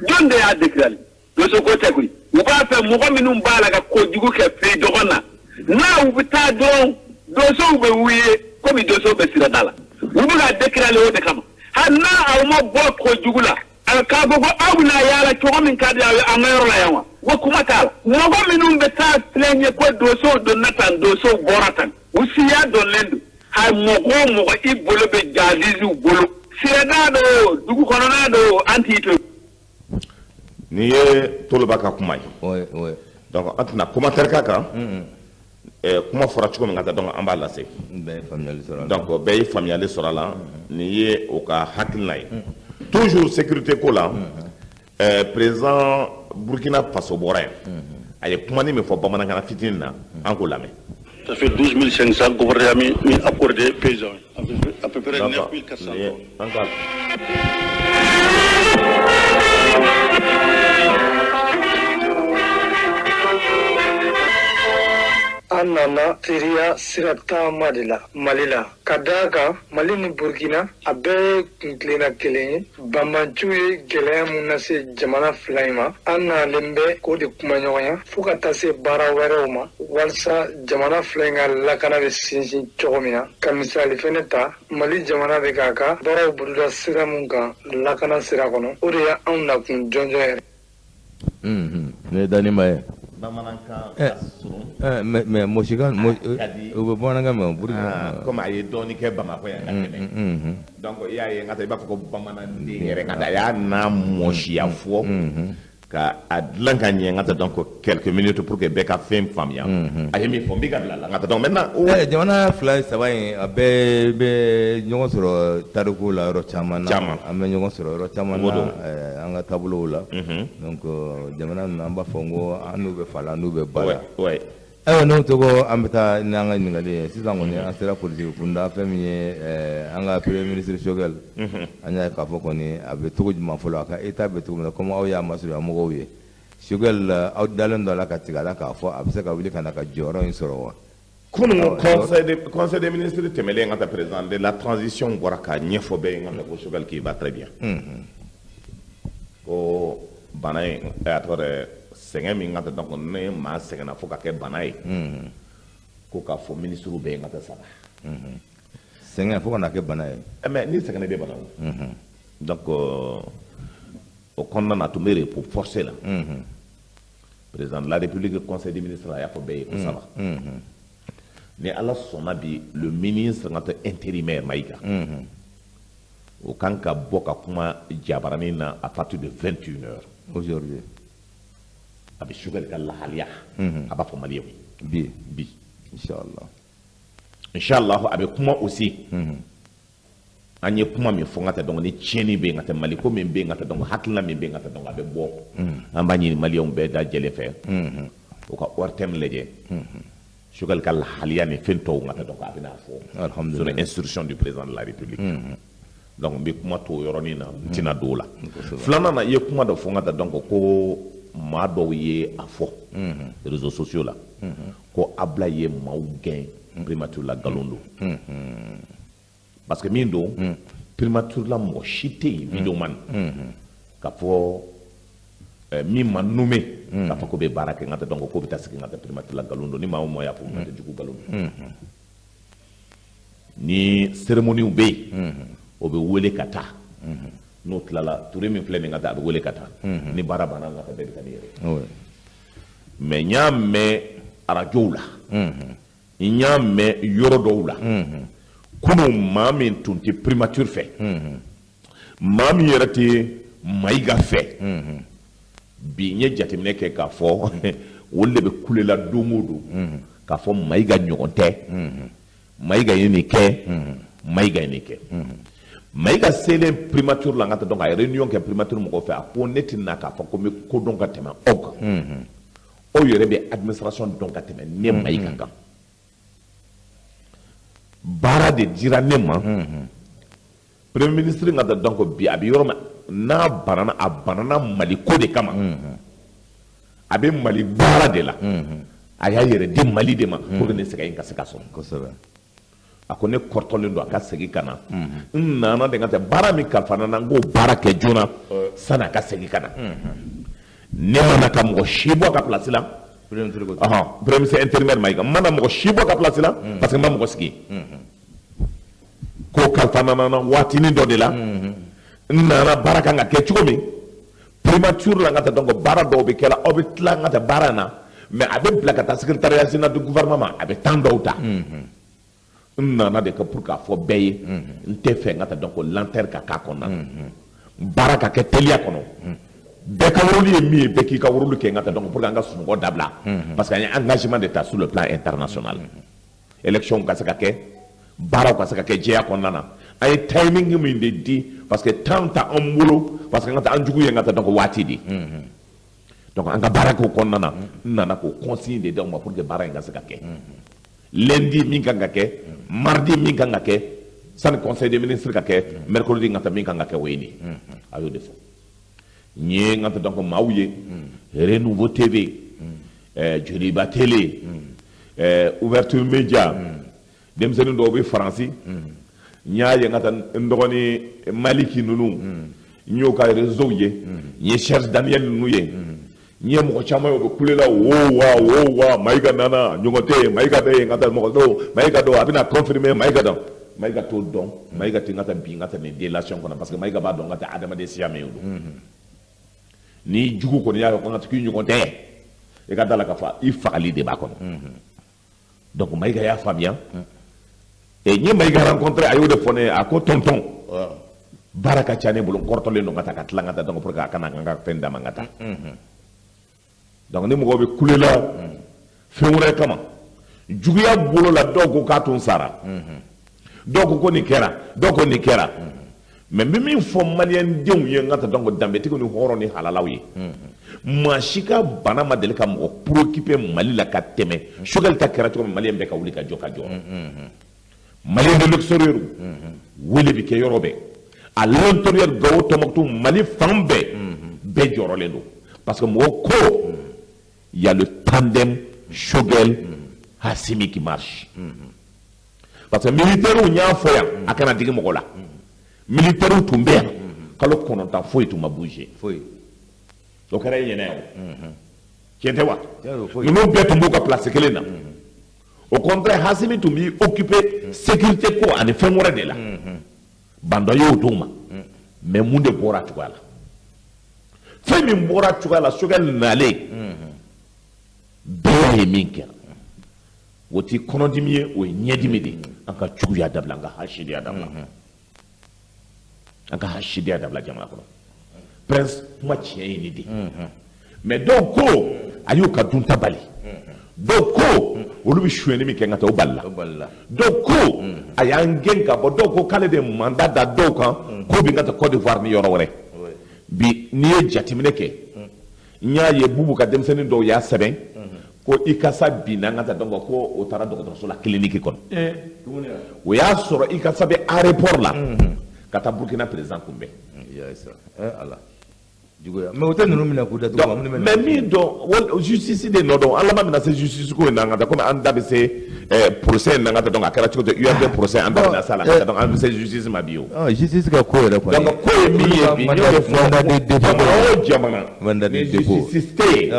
jɔn de y'a déclaré? Donso ko tɛ koyi. U b'a fɛ mɔgɔ minnu b'a la ka kojugu kɛ fɛ dɔgɔ na, n'a u bɛ taa dɔrɔn donsow bɛ wuli komi donsow bɛ sirada la, u bɛ ka déclaré o de kama. Hali n'a aw ma bɔ kojugu la, k'a fɔ ko aw bɛna yaala cogo min ka di aw ye an ka yɔrɔ la yan wa, o kuma t'a la. Mɔgɔ minnu bɛ taa plaindre ko donsow donna tan, donsow bɔra tan, u siya dɔnlen don. Hali mɔgɔ o mɔgɔ i bolo bɛ jadiziw bolo, sirada don, dugu kɔnɔna don, an t'i to. N'i ye Toloba ka kuma ye, donc an tɛna commentaire k'a kan. Kuma fɔra cogo min ka taa, donc an b'a lase. Donc bɛɛ ye faamuyali sɔrɔ a la. Nin ye o ka hakilina ye. Toujours sécurité ko la, président Burkina Faso bɔra yan, a ye kumani min fɔ bamanankan na fitinin na, an k'o lamɛn. Ça fait 12 500 gouvernement mi accordé paysans, à peu près 9 400. An nana teriya sira taama de la Mali la, ka d'a kan Mali ni Burkina a bɛɛ ye kuntilenna kelen ye. Banbaanciw ye gɛlɛya mun lase jamana fila in ma, an nalen bɛ k'o de kuma ɲɔgɔnya fo ka taa se baara wɛrɛw ma, walasa jamana fila in ka lakana bɛ sinsin cogo min na. Ka misali fɛnɛ ta, Mali jamana bɛ k'a ka baaraw boloda sira mun kan lakana sira kɔnɔ, o de y'anw nakun jɔnjɔn yɛrɛ. Ne ye Danima ye. Bamanankan ka surun. Mais mosikan u bɛ bamanankan mɛn Burkina. Komi a ye dɔɔnin kɛ Bamakɔ yan ka tɛmɛ. Donc i y'a ye n ka taa i b'a fɔ ko bamananden yɛrɛ ka taa a y'a n'a mɔsiya fɔ ka a dilan ka ɲɛ n ka taa donc quelques minutes pour que bɛɛ ka fɛn faamuya. A ye min fɔ n b'i ka bila la n ka taa donc maintenant. Jamana 2 3 in a bɛɛ bɛ ɲɔgɔn sɔrɔ tariku la yɔrɔ caman na. An bɛ ɲɔgɔn sɔrɔ yɔrɔ caman na an ka taabolow la. Donc jamana ninnu an b'a fɔ n ko an n'u bɛ fa la, an n'u bɛ ba la. Ayiwa n'o tɔgɔ an bɛ taa n'an ka ɲininkali ye sisan kɔni, an sera politique kunda, fɛn min ye an ka premier ministre Choguel, an y'a ye k'a fɔ kɔni a bɛ cogo jumɛn fɔlɔ, a ka état bɛ cogo min na, komi aw y'a masurunya mɔgɔw ye. Choguel, aw dalen don a la ka tigɛ a la k'a fɔ a bɛ se ka wuli ka na ka jɔyɔrɔ in sɔrɔ wa? Kunun conseil des ministres tɛmɛlen ka taa, président de la transition bɔra k'a ɲɛfɔ bɛɛ ye n ka taa ko Choguel k'i va très bien. Ko bana in a tɔgɔ dɛ, sɛgɛn min ka taa, donc ne maa sɛgɛnna fo ka kɛ bana ye, ko k'a fɔ ministre bɛɛ ye n ka taa saba. Sɛgɛn fo ka na kɛ bana ye. Mais ni sɛgɛnna i bɛ bana o. Donc o kɔnɔna na a tun bɛ repos forcé la. Président de la République, conseil des ministres a y'a fɔ bɛɛ ye ko saba. Ni Ala sɔnna bi, le ministre ka taa intérimaire Maïga, o kan ka bɔ ka kuma jabaranin na à partir de 21 heures. Aujourd'hui. A bɛ Choguel ka lahaliya, a b'a fɔ maliyɛnw ye. Bi. Inchallah. Inchallah a bɛ kuma aussi. An ye kuma min fɔ n ka tɛ donc ni tiɲɛni bɛ yen ka tɛ Mali ko min bɛ yen ka tɛ donc hakilina min bɛ yen ka tɛ donc a bɛ bɔ. An b'a ɲini maliyɛnw bɛɛ da jɛlen fɛ. U ka ORTM lajɛ. Choguel ka lahaliya ni fɛn tɔw n ka tɛ donc a bɛna fɔ. Alhamdulillah. Sur instruction du président de la République. Donc n bɛ kuma to o yɔrɔnin na n tɛna don o la. Filanan na i ye kuma dɔ fɔ n ka tɛ donc ko maa dɔw ye a fɔ. Réseaux sociaux la. Ko Ablaye ye maaw gɛn primature la nkalon don. Parce que min don primature la mɔgɔ si tɛ yen videoman k'a fɔ min ma nommé k'a fɔ ko bɛ baara kɛ n ka tɛ donc k'o bɛ taa sigi n ka tɛ primature la nkalon don ni maa o maa y'a fɔ n ka tɛ jugu nkalon don. Ni cérémonie bɛ yen o bɛ wele ka taa n'o tilala Touré min filɛ nin ka taa a bɛ wele ka taa ni baara banna n ka taa bɛɛ bɛ taa n'i yɛrɛ ye. Mais n y'a mɛn arajow la n y'a mɛn yɔrɔ dɔw la. Kunun maa min tun tɛ primature fɛ maa min yɛrɛ tɛ Mayiga fɛ bi n ye jateminɛ kɛ k'a fɔ olu de bɛ kule la don o don k'a fɔ Mayiga ɲɔgɔn tɛ Mayiga ye nin kɛ Mayiga ye nin kɛ Mayiga selen primature la n ka taa donc a ye réunion kɛ primature mɔgɔw fɛ a ko ne tɛ na k'a fɔ ko n bɛ ko dɔn ka tɛmɛ aw kan aw yɛrɛ bɛ administration dɔn ka tɛmɛ ne Mayiga kan. Baara de dira ne ma premier ministre ka taa donc bi a bɛ yɔrɔ min n'a banana a banana Mali ko de kama a bɛ Mali baara de la a y'a yɛrɛ di Mali de ma pour que ne sɛgɛn in ka se ka sɔrɔ. A ko ne kɔrɔtɔlen don a ka segin ka na n nana de ka taa baara min kalifa n na n k'o baara kɛ joona sanni a ka segin ka na ne ma na ka mɔgɔ si bɔ a ka place la. Premier ministre intérimaire Mayiga n ma na mɔgɔ si bɔ ka place la parce que n ma mɔgɔ sigi ko kalifa nana waatinin dɔ de la n nana baara kan ka kɛ cogo min primature la n ka taa donc baara dɔw bɛ kɛ la aw bɛ tila n ka taa baara in na mais a bɛ bila ka taa secrétariat général du gouvernement ma a bɛ temps dɔw ta n nana de kɛ pour k'a fɔ bɛɛ ye n tɛ fɛ n ka taa donc lenteur ka k'a kɔnɔna baara ka kɛ teliya kɔnɔ. Bɛɛ ka rôle ye min ye bɛɛ k'i ka rôle kɛ n ka taa donc pour que an ka sunɔgɔ dabila parce que an ye engagement de ta sur le plan international élection ka se ka kɛ baaraw ka se ka kɛ jɛya kɔnɔna na an ye timing min de di parce que temps t'an bolo parce que an ka taa an jugu ye n ka taa donc waati di donc an ka baara k'o kɔnɔna na n nana k'o consigne de d'aw ma pour que baara in ka se ka kɛ lundi min kan ka kɛ mardi min kan ka kɛ sani conseil des ministres ka kɛ mercredi n ka taa min kan ka kɛ o ye nin a y'o de fɔ. N ye n ka taa donc maaw ye Renouveau TV Joliba Télé Ouverture Média denmisɛnnin dɔw bɛ Faransi n y'a ye n ka taa n dɔgɔnin Maliki ninnu n y'o ka réseau ye n ye Serge Daniel ninnu ye n ye mɔgɔ caman ye o bɛ kule la wo wa wo wa Mayiga nana ɲɔgɔn tɛ yen Mayiga bɛ yen n ka taa mɔgɔ dɔw Mayiga dɔw a bɛna confirmer Mayiga dɔn Mayiga t'o dɔn Mayiga tɛ n ka taa bi n ka taa nin délation kɔnɔ parce que Mayiga b'a dɔn n ka taa adamaden siya min don. Ni jugu kɔni y'a ye ko n ka k'i ɲɔgɔn tɛ i ka da la k'a fɔ i fagali de b'a kɔnɔ donc Mayiga y'a faamuya et n ye Mayiga rencontré a y'o de fɔ ne ye a ko tonton baara ka ca ne bolo n kɔrɔtɔlen don ka taa ka tila n ka taa donc pour que a kana n ka fɛn d'a ma n ka taa donc ni mɔgɔw bɛ kule la fɛn wɛrɛ kama juguya bolo la dɔw ko k'a tun sara dɔw ko ko nin kɛra dɔw ko nin kɛra. Mais n bɛ min fɔ maliyɛn denw ye n ka taa donc danbetigiw ni hɔrɔn ni halalaw ye maa si ka bana ma deli ka mɔgɔ préoccupé Mali la ka tɛmɛ Choguel ta kɛra cogo min maliyɛn bɛɛ ka wuli ka jɔ ka jɔ maliyɛn de l'extérieur wele bɛ kɛ yɔrɔ bɛɛ à l'intérieur Gawo Tombouctou Mali fan bɛɛ bɛɛ jɔrɔlen don parce que mɔgɔw ko il y a le tandem Choguel Assimi qui marche parce que militaires y'a fɔ yan a kana digi mɔgɔ la. Militaires tun bɛ yan kalo 9 foyi tun ma bouger foyi o kɛra e ɲɛna o tiɲɛ tɛ wa ninnu bɛɛ tun b'u ka place kelen na au contraire Assimi tun b'i occupé sécurité ko ani fɛn wɛrɛ de la Bandɔ y'o d'u ma mais mun de bɔra a cogoya la fɛn min bɔra a cogoya la Choguel nalen bɛɛ y'a ye min kɛra o ti kɔnɔdimi ye o ye ɲɛdimi de ye an ka juguya dabila an ka hasidiya dabila. An ka hasidiya dabila jamana kɔnɔ prince kuma tiɲɛ ye nin de mais dɔw ko a y'u ka dunta bali dɔw ko Olu bɛ sonyɛni min kɛ n ka taa o balila. Dɔw ko a y'an gɛn ka bɔ, dɔw ko k'ale de mandat da dɔw kan k'o bɛ ka taa Côte d'Ivoire ni yɔrɔ wɛrɛ. Bi n'i ye jateminɛ kɛ, n y'a ye Bubu ka denmisɛnnin dɔw y'a sɛbɛn ko Ikasa binna n ka taa donc ko o taara dɔgɔtɔrɔso la clinique kɔnɔ. O y'a sɔrɔ Ikasa bɛ aéroport la ka taa Burkina président kunbɛn. Mais o tɛ ninnu minɛ k'u datugu. Mais min dɔn justice de nɔ dɔn an laban bɛna se justice ko in na n ka taa komi an da bɛ se procès in na n ka taa donc a kɛra cogo di URD procès an da bɛna s'a la n ka taa donc an bɛ se justice ma bi o. Justice ka ko yɛrɛ kɔni. Donc ko ye min ye bi n y'o de fɔ jamana o jamana ni justice tɛ yen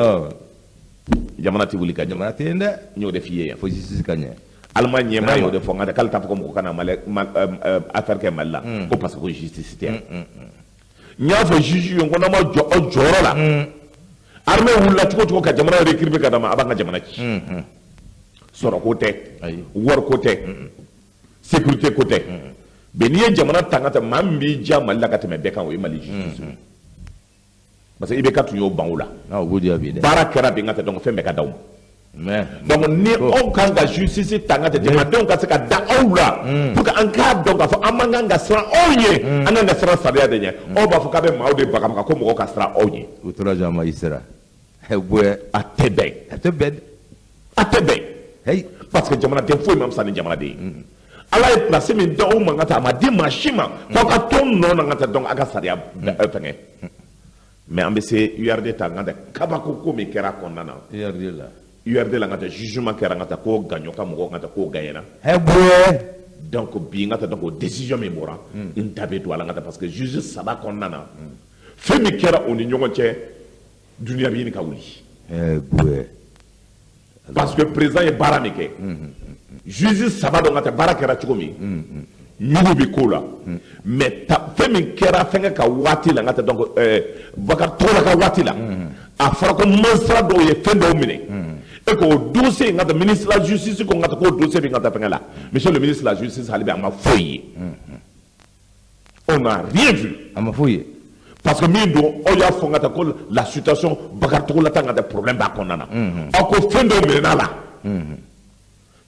jamana tɛ wuli ka jɔ. Jamana tɛ yen dɛ. N y'o de f'i ye yan. Fo justice ka ɲɛ. Allemagne ɲɛmaa y'o de fɔ n ka taa k'ale t'a fɔ ko mɔgɔ ka na affaire kɛ Mali la ko parce que ko justice tɛ yan. N y'a fɔ juge ye ko n'aw ma jɔ aw jɔyɔrɔ la armée wulila cogo cogo ka jamana récupérer ka d'a ma a b'an ka jamana ci. Sɔrɔ ko tɛ, wari ko tɛ, sécurité ko tɛ. Mais n'i ye jamana ta ka taa maa min b'i diya Mali la ka tɛmɛ bɛɛ kan o ye Mali justice ye. Parce que IBK tun y'o ban o la. Baara kɛra bi n ka taa donc fɛn bɛɛ ka d'aw ma. Donc ni aw kan ka justice ta n ka tɛ jamanadenw ka se ka da aw la pour que an k'a dɔn k'a fɔ an man kan ka siran aw ɲɛ, an kan ka siran sariya de ɲɛ. Aw b'a fɔ k'a bɛ maaw de bagabaga ko mɔgɔw ka siran aw ɲɛ. O tora jɔ a ma i sera. A tɛ bɛn. A tɛ bɛn. A tɛ bɛn. Parce que jamanaden foyi ma fisa ni jamanaden ye. Ala ye place min d'aw ma ka taa a ma di maa si ma k'aw ka tɔn nɔ na ka taa donc aw ka sariya fɛngɛ. Mais an bɛ se URD ta n ka taa kabako ko min kɛra a kɔnɔna na. URD la. URD la n ka taa jugement kɛra n ka taa ko Gaɲɔ ka mɔgɔw n ka taa k'o gagnera. Donc bi n ka taa donc o décision min bɔra n da bɛ don a la n ka taa parce que juge saba kɔnɔna na fɛn min kɛra o ni ɲɔgɔn cɛ dunuya bɛ ɲini ka wuli. Parce que président ye baara min kɛ juge saba dɔ n ka taa baara kɛra cogo min ɲugu bɛ ko la mais fɛn min kɛra fɛnkɛ ka waati la n ka taa donc Bakari Togola ka waati la a fɔra ko magistrat dɔw ye fɛn dɔw minɛ. Et qu'au dossier, le ministre de la Justice, qu'on a ko dossier, monsieur le ministre de la Justice, a ma foyi ye. On n'a rien vu. A ma foyi ye. Parce que min don, aw y'a fɔ n ka taa ko la situation Bakari Togola ta ka problème b'a kɔnɔna na. Aw ko fɛn dɔw minɛna la.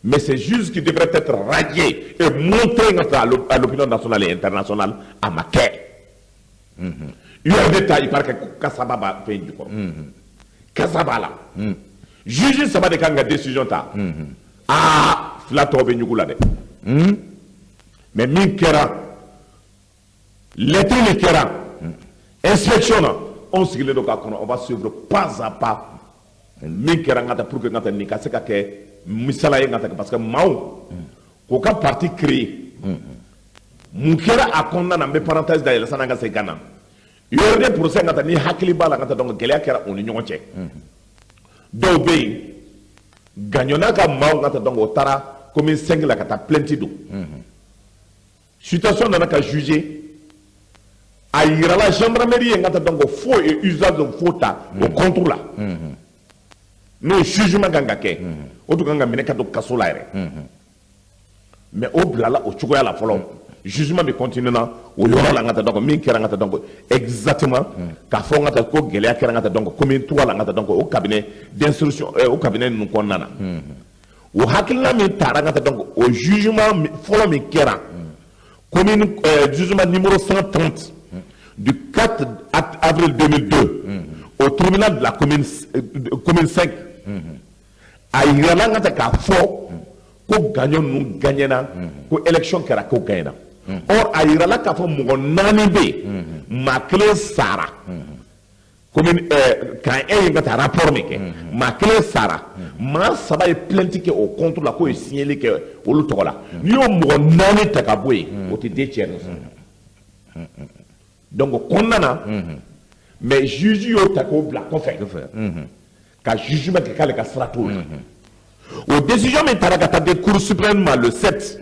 Mais c'est juste qui devrait être radié et montré à l'opinion nationale et internationale a ma kɛ. URD ta, il paraît que kasa b'a fɛn jukɔrɔ. Kasa b'a la. Juge saba de kan ka décision ta. Ah, fila tɔw bɛ ɲugu la dɛ. Mais min kɛra lettre min kɛra inspection na anw sigilen don k'a kɔnɔ, on va suivre pas à pas min kɛra n ka taa pour que n ka taa nin ka se ka kɛ misala ye n ka taa parce que maaw k'o ka parti créer mun kɛra a kɔnɔna na n bɛ parenthèse dayɛlɛ sanni an ka segin ka na URD procès n ka taa ni hakili b'a la n ka taa donc gɛlɛya kɛra u ni ɲɔgɔn cɛ. Dɔw bɛ yen Gaɲɔ n'a ka maaw ka taa donc o taara commune 5 la ka taa plainte don. Situation nana ka juger a yirala gendarmerie ye n ka taa donc faux et usage de faux ta o contre la. N'o jugement kan ka kɛ o tun kan ka minɛ ka don kaso la yɛrɛ. Mais o bilala o cogoya la fɔlɔ. Jugement bɛ continuer na o yɔrɔ la n ka taa donc min kɛra n ka taa donc exactement k'a fɔ n ka taa ko gɛlɛya kɛra n ka taa donc commune 3 la n ka taa donc o cabinet d'instruction o cabinet ninnu kɔnɔna na. O hakilina min taara n ka taa donc o jugement fɔlɔ min kɛra commune jugement numéro 130 du 4 avril 2002 au tribunal de la commune 5 a yirala n ka taa k'a fɔ ko Gaɲɔ ninnu gagnera ko élection kɛra ko gagnera. Or a yirala k'a fɔ mɔgɔ naani bɛ yen maa kelen sara commune kan e ye ka taa rapport min kɛ maa kelen sara maa saba ye plainte kɛ o contre la k'o ye signaler kɛ olu tɔgɔ la n'i y'o mɔgɔ naani ta ka bɔ yen o tɛ den tiers sɔrɔ. Donc o kɔnɔna na mais juge y'o ta k'o bila kɔfɛ ka jugement kɛ k'ale ka sira t'o la. O décision min taara ka taa di cour suprême ma le 7.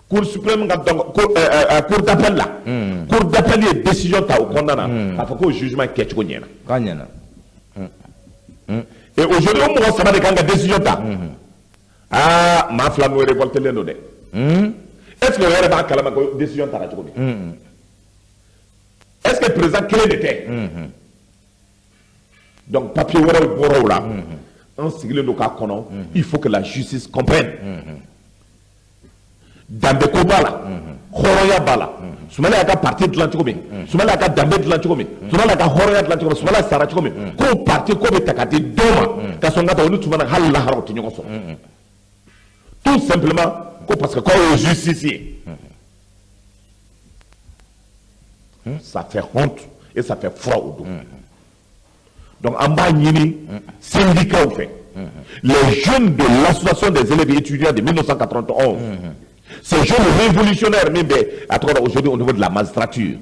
Cour suprême ka donc cour d'appel la. Cour d'appel ye décision ta o kɔnɔna na k'a fɔ k'o jugement kɛcogo ɲɛna. K'a ɲɛna. Et aujourd'hui o mɔgɔ saba de kan ka décision ta. Aa maa fila n'o révolté len don dɛ. Est ce que o yɛrɛ b'a kalama ko décision taara cogo min? Est ce que président kelen de tɛ? Donc papier wɛrɛw bɔra o la. An sigilen don k'a kɔnɔ, il faut que la justice comprenne. Danbe ko b'a la, hɔrɔnya b'a la. Sumala y'a ka parti dilan cogo min, Sumala y'a ka danbe dilan cogo min, Sumala y'a ka hɔrɔnya dilan cogo min, Sumala sara cogo min, ko parti ko bɛ ta ka di dɔ ma ka sɔn ka taa, olu tuma na hali lahara u tɛ ɲɔgɔn sɔrɔ. Tout simplement ko parce que k'aw ye justice ye. Ça fait honte et ça fait froid au dos. Donc an b'a ɲini syndicats fɛ, les jeunes de l'association des élèves et étudiants de 1991, ces jeunes révolutionnaires min bɛ a tɔgɔ aujourd'hui au niveau de la magistrature,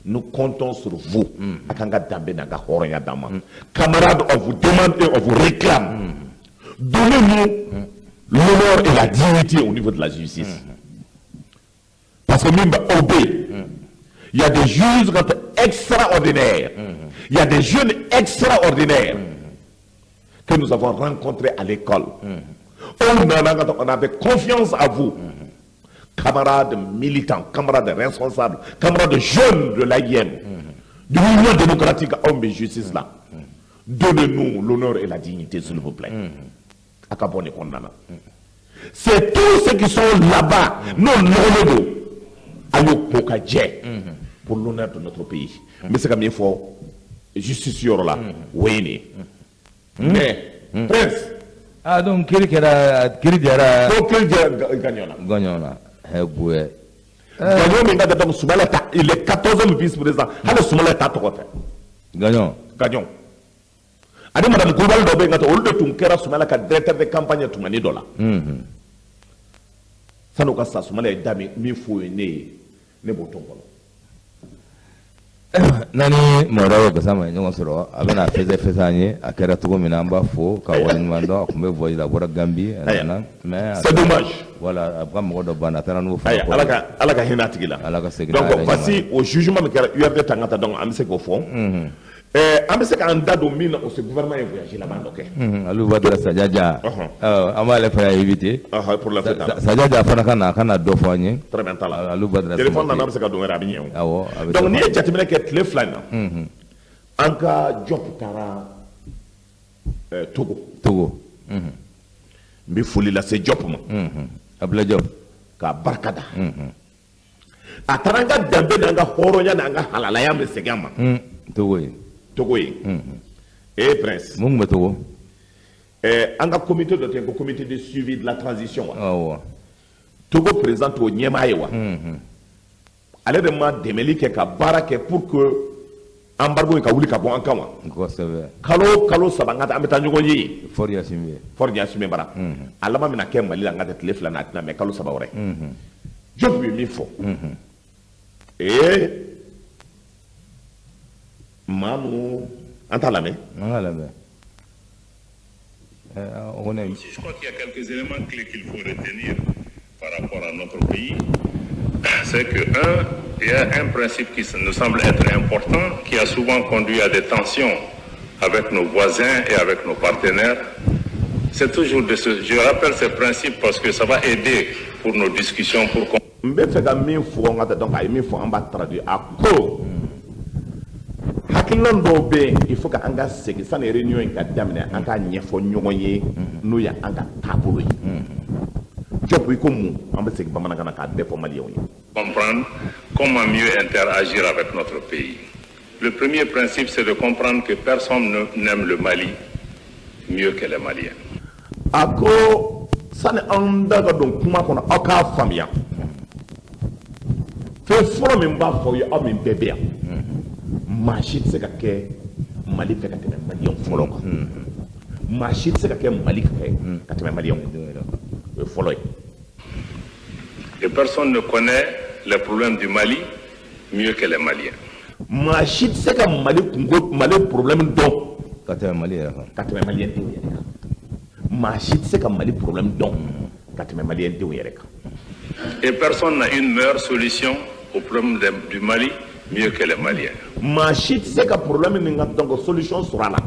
nous comptons sur vous. A kan ka danbe n'an ka hɔrɔnya d'an ma. Camarades, on vous demande et on vous réclame, donnez-nous l'honneur et la dignité au niveau de la justice. Parce que min bɛ aw bɛ yen, il y a des juges extraordinaires, il y a des jeunes extraordinaires que nous avons rencontrés à l'école. On avait confiance à vous, camarades militants, camarades responsables, camarades jeunes de l'AIM, de l'Union démocratique homme et justice là. Donnez-nous l'honneur et la dignité, s'il vous plaît. C'est tous ceux qui sont là-bas, non, non, non, pour l'honneur de notre pays. Mais c'est comme il faut justice là, oui, mais prince. Ah donc kiri kɛra kiri jara. Ko kiri jara Gagnon la. Gagnon la. Boué. Gagnon min ka donc Soumaïla ta, il est 14e vice-président. Hali Soumaïla ta tɔgɔ fɛ. Gagnon. Gagnon. Ani madame Kulubali dɔ bɛ yen ka taa, olu de tun kɛra Soumaïla ka directeur de campagne tumani dɔ la. San'u ka sa, Soumaïla ye da min f'u ye, ne ye, ne b'o tɔn kɔnɔ. N'an ni Mawuda Gassama ye ɲɔgɔn sɔrɔ, a bɛna fɛsɛ an ye a kɛra cogo min na, an b'a fo ka waleɲuman dɔn. A tun bɛ voyage la, a bɔra Gambie, a nana, mais c'est dommage. Voilà, a ka mɔgɔ dɔ banna, a taara n'o fana. Ala ka hinɛ a tigi la. Ala ka segin. Donc voici au jugement min kɛra URD ta, n ka taa, donc an bɛ se k'o fɔ. An bɛ se k'an da don min na, o gouvernement ye voyage laban dɔ kɛ. Aliou Badara Sajaja, an b'ale fana invité. Pour la fête. Sajaja fana ka na dɔ fɔ an ye. Très bien, t'a la. Aliou Badara. Téléphone nana, an bɛ se ka don wɛrɛ, a bɛ ɲɛ o. Awɔ, a bɛ. Donc n'i ye jateminɛ kɛ tile 2 in na, an ka Diop taara Togo. Togo. N bɛ foli lase Diop ma. Abdoulaye Diop. K'a barika da. A taara an ka danbe n'an ka hɔrɔnya n'an ka halalaya bɛ segin a ma. Togo ye. Togo ye. Eh prince. Mun tun bɛ Togo? An ka comité dɔ tɛ ko comité de suivi de la transition wa. Awɔ. Togo président t'o ɲɛmaa ye wa. Ale de ma dɛmɛli kɛ ka baara kɛ pour que embargo in ka wuli ka bɔ an kan wa. Kosɛbɛ. Kalo o kalo 3 an ka taa, an bɛ taa ɲɔgɔn ye yen. Faure Gnassingbé. Faure Gnassingbé bara. A laban bɛna kɛ Mali la, an ka taa tile 2 na, a tɛna mɛn kalo 3 wɛrɛ. Diop ye min fɔ. Ee maa ninnu, an t'a lamɛn. An k'a lamɛn. Je crois qu'il y a quelques éléments clés qu'il faut retenir par rapport à notre pays. C'est que, un, il y a un principe qui nous semble être important, qui a souvent conduit à des tensions avec nos voisins et avec nos partenaires. C'est toujours de ce... Je rappelle ces principes parce que ça va aider pour nos discussions, pour... N bɛ fɛ ka min fɔ, n ka taa, donc a ye min fɔ, an b'a traduire. A ko hakilina dɔw bɛ yen, il faut que an ka segin sani réunion in ka daminɛ, an k'a ɲɛfɔ ɲɔgɔn ye, n'o ye an ka taabolo ye. Diop, i ko mun? An bɛ segin bamanankan na k'a bɛɛ fɔ maliyɛnw ye. Comprendre comment mieux interagir avec notre pays. Le premier principe, c'est de comprendre que personne n'aime le Mali mieux que les Maliens. A ko sani an da ka don kuma kɔnɔ, aw k'a faamuya. Fɛn fɔlɔ min b'a fɔ aw ye, aw min bɛɛ bɛ yan, maa si tɛ se ka kɛ Mali fɛ ka tɛmɛ maliyɛn fɔlɔ kan. Maa si tɛ se ka kɛ Mali fɛ ka tɛmɛ maliyɛnw kan. O ye fɔlɔ ye. Et personne ne connaît les problèmes du Mali mieux que les Maliens. Maa si tɛ se ka Mali kungo, Mali problème dɔn ka tɛmɛ Mali yɛrɛ kan. Ka tɛmɛ maliyɛn denw yɛrɛ kan. Maa si tɛ se ka Mali problème dɔn ka tɛmɛ maliyɛn denw yɛrɛ kan. Et personne n'a une meilleure solution au problème du Mali mieux que les Maliens. Maa si tɛ se ka problème nin ka donc solution sɔrɔ a la.